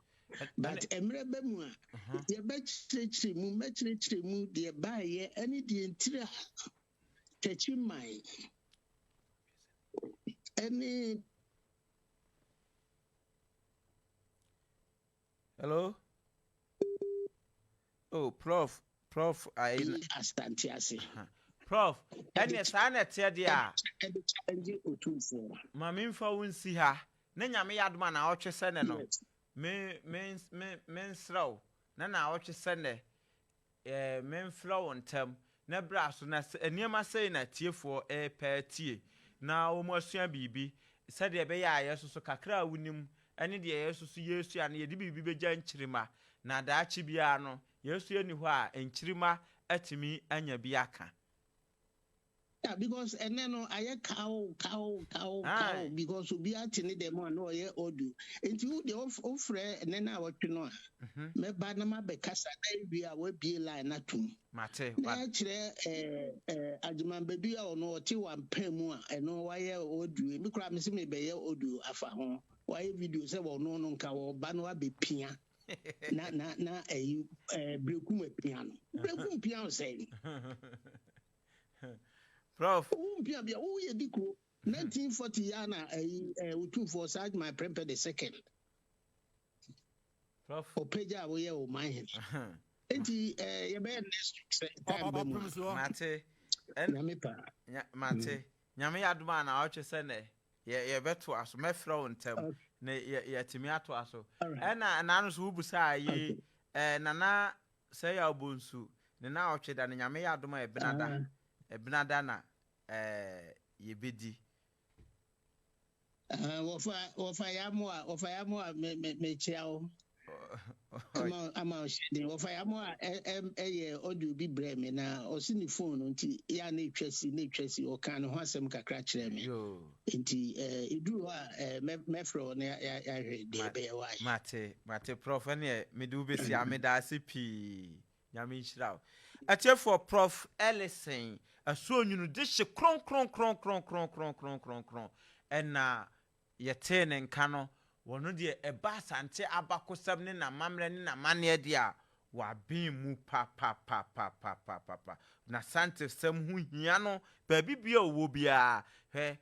But mmerɛ ba mu a, yɛbɛkyerɛkyerɛ mu, mɛkyerɛkyerɛ mu deɛ baayɛ ɛne deɛ ntiri a Takyiman ɛne. Hello? Oh, prof, prof, ayi. Bi asante ase. Prof, ɛne saa na ɛteɛ deɛ a. Ɛde challenge otumfoɔ. Ma me nfa wo nsi ha. Ne nyame yɛ adom a na ɔtwe sɛ nɛ no. Me me me me nsrɛ wo. Na na ɔtwe sɛ nɛ. Eh, memfrɛ wo ntɛm, na bra so, na nneɛma sei na atiefoɔ repɛ atie, na wɔasua biribi, sɛdeɛ ɛbɛyɛ a yɛn nso so kakra a wonim ne deɛ yɛn nso so yɛresua no, yɛde biribi bɛgya nkyirimma, na daakye biara no, yɛn nso yɛnni hɔ a, nkyirimma atumi anya bi aka. Yeah, because ɛnɛ no ayɛ kaw kaw kaw kaw because obiara te ne dɛm a na ɔyɛ audio nti wo deɛ wofrɛ ɛnɛ no a wɔtwe no a mhm. mɛba na mabɛkasa na ewie a wabie line no atom mate na ɛkyerɛ ɛɛ ɛɛ agyeman-badu a ɔno ɔte wampɛn mu a ɛno wayɛ audio mi koraa mese mebɛyɛ audio afa ho wayɛ video sɛ ɔno no nka wɔba no abɛpia na na na ɛyi ɛɛ berekum apia no berekum pia sɛn. Prof. Wo mpia bia wo yɛ di kuro 1940 ya na ɛyi ɛɛ otumfoɔ saa my prempeh the second. Prof. Ɔpɛgya a woyɛ wɔ man hene. Nti ɛɛ yɛbɛyɛ next week sɛ time bɛ mu. Mate. Nyame pa. Mate. Nyame yɛ adom a na ɔtwe sɛ nɛ yɛ yɛbɛtoa so mɛfrɛ wo ntɛm na yɛ yɛatumi atoa so. Ɛna ɛna no so wobusaa yi ɛɛ nana Sɛ yɛ Ɔbonsu ne naawɔtwe da no Nyame yɛ adom a ɛbenada ɛbenada na ɛɛ yɛbɛdi. Wɔfa wɔfa yamoa wɔfa yamoa me me mekyia wo ama ama ɔhyɛ wɔfa yamoa ɛyɛ audio bi brɛ me na ɔsi ne phone no nti yɛ a na etwa si na etwa si ɔka ne ho asɛm kakra kyerɛ me nti ɛɛ eduru hɔ a ɛɛ mɛfrɛ wo na yɛahwɛ deɛ ɛbɛyɛ wɔ ayɛ. Mate mate prof ɛneɛ mede wo bɛsi a meda ase pii Nyame nhyira wo. Atiefoɔ prof Ellison Asuonwunu dehye kronkronkronkronkronkronkronkron ɛna yɛtee ne nka no wɔno deɛ ɛba Asante abakosɛm ne n'amammerɛ ne n'amanneɛ deɛ a waben mu papapapapapapa. N'Asantesɛm ho hia no baabi biara a ɔwɔ biara hwɛ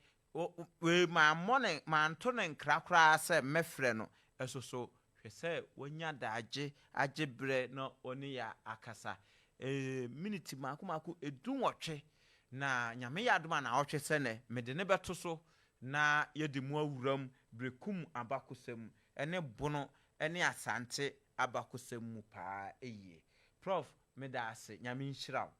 Wei mammɔ no, manto no nkra koraa sɛ mɛfrɛ no. Ɛso so, hwɛ sɛ wanya daagye agye berɛ na ɔne yɛ akasa. Ee, miniti mmaako mmaako dunwɔtwe, na Nyame yɛ adom a naawɔtwe sɛ nnɛ, mede no bɛto so na yɛde mu awuram Berekum abakosɛm ne Bono ne Asante abakosɛm mu paa yie. Prof, meda ase, Nyame nhyira wo.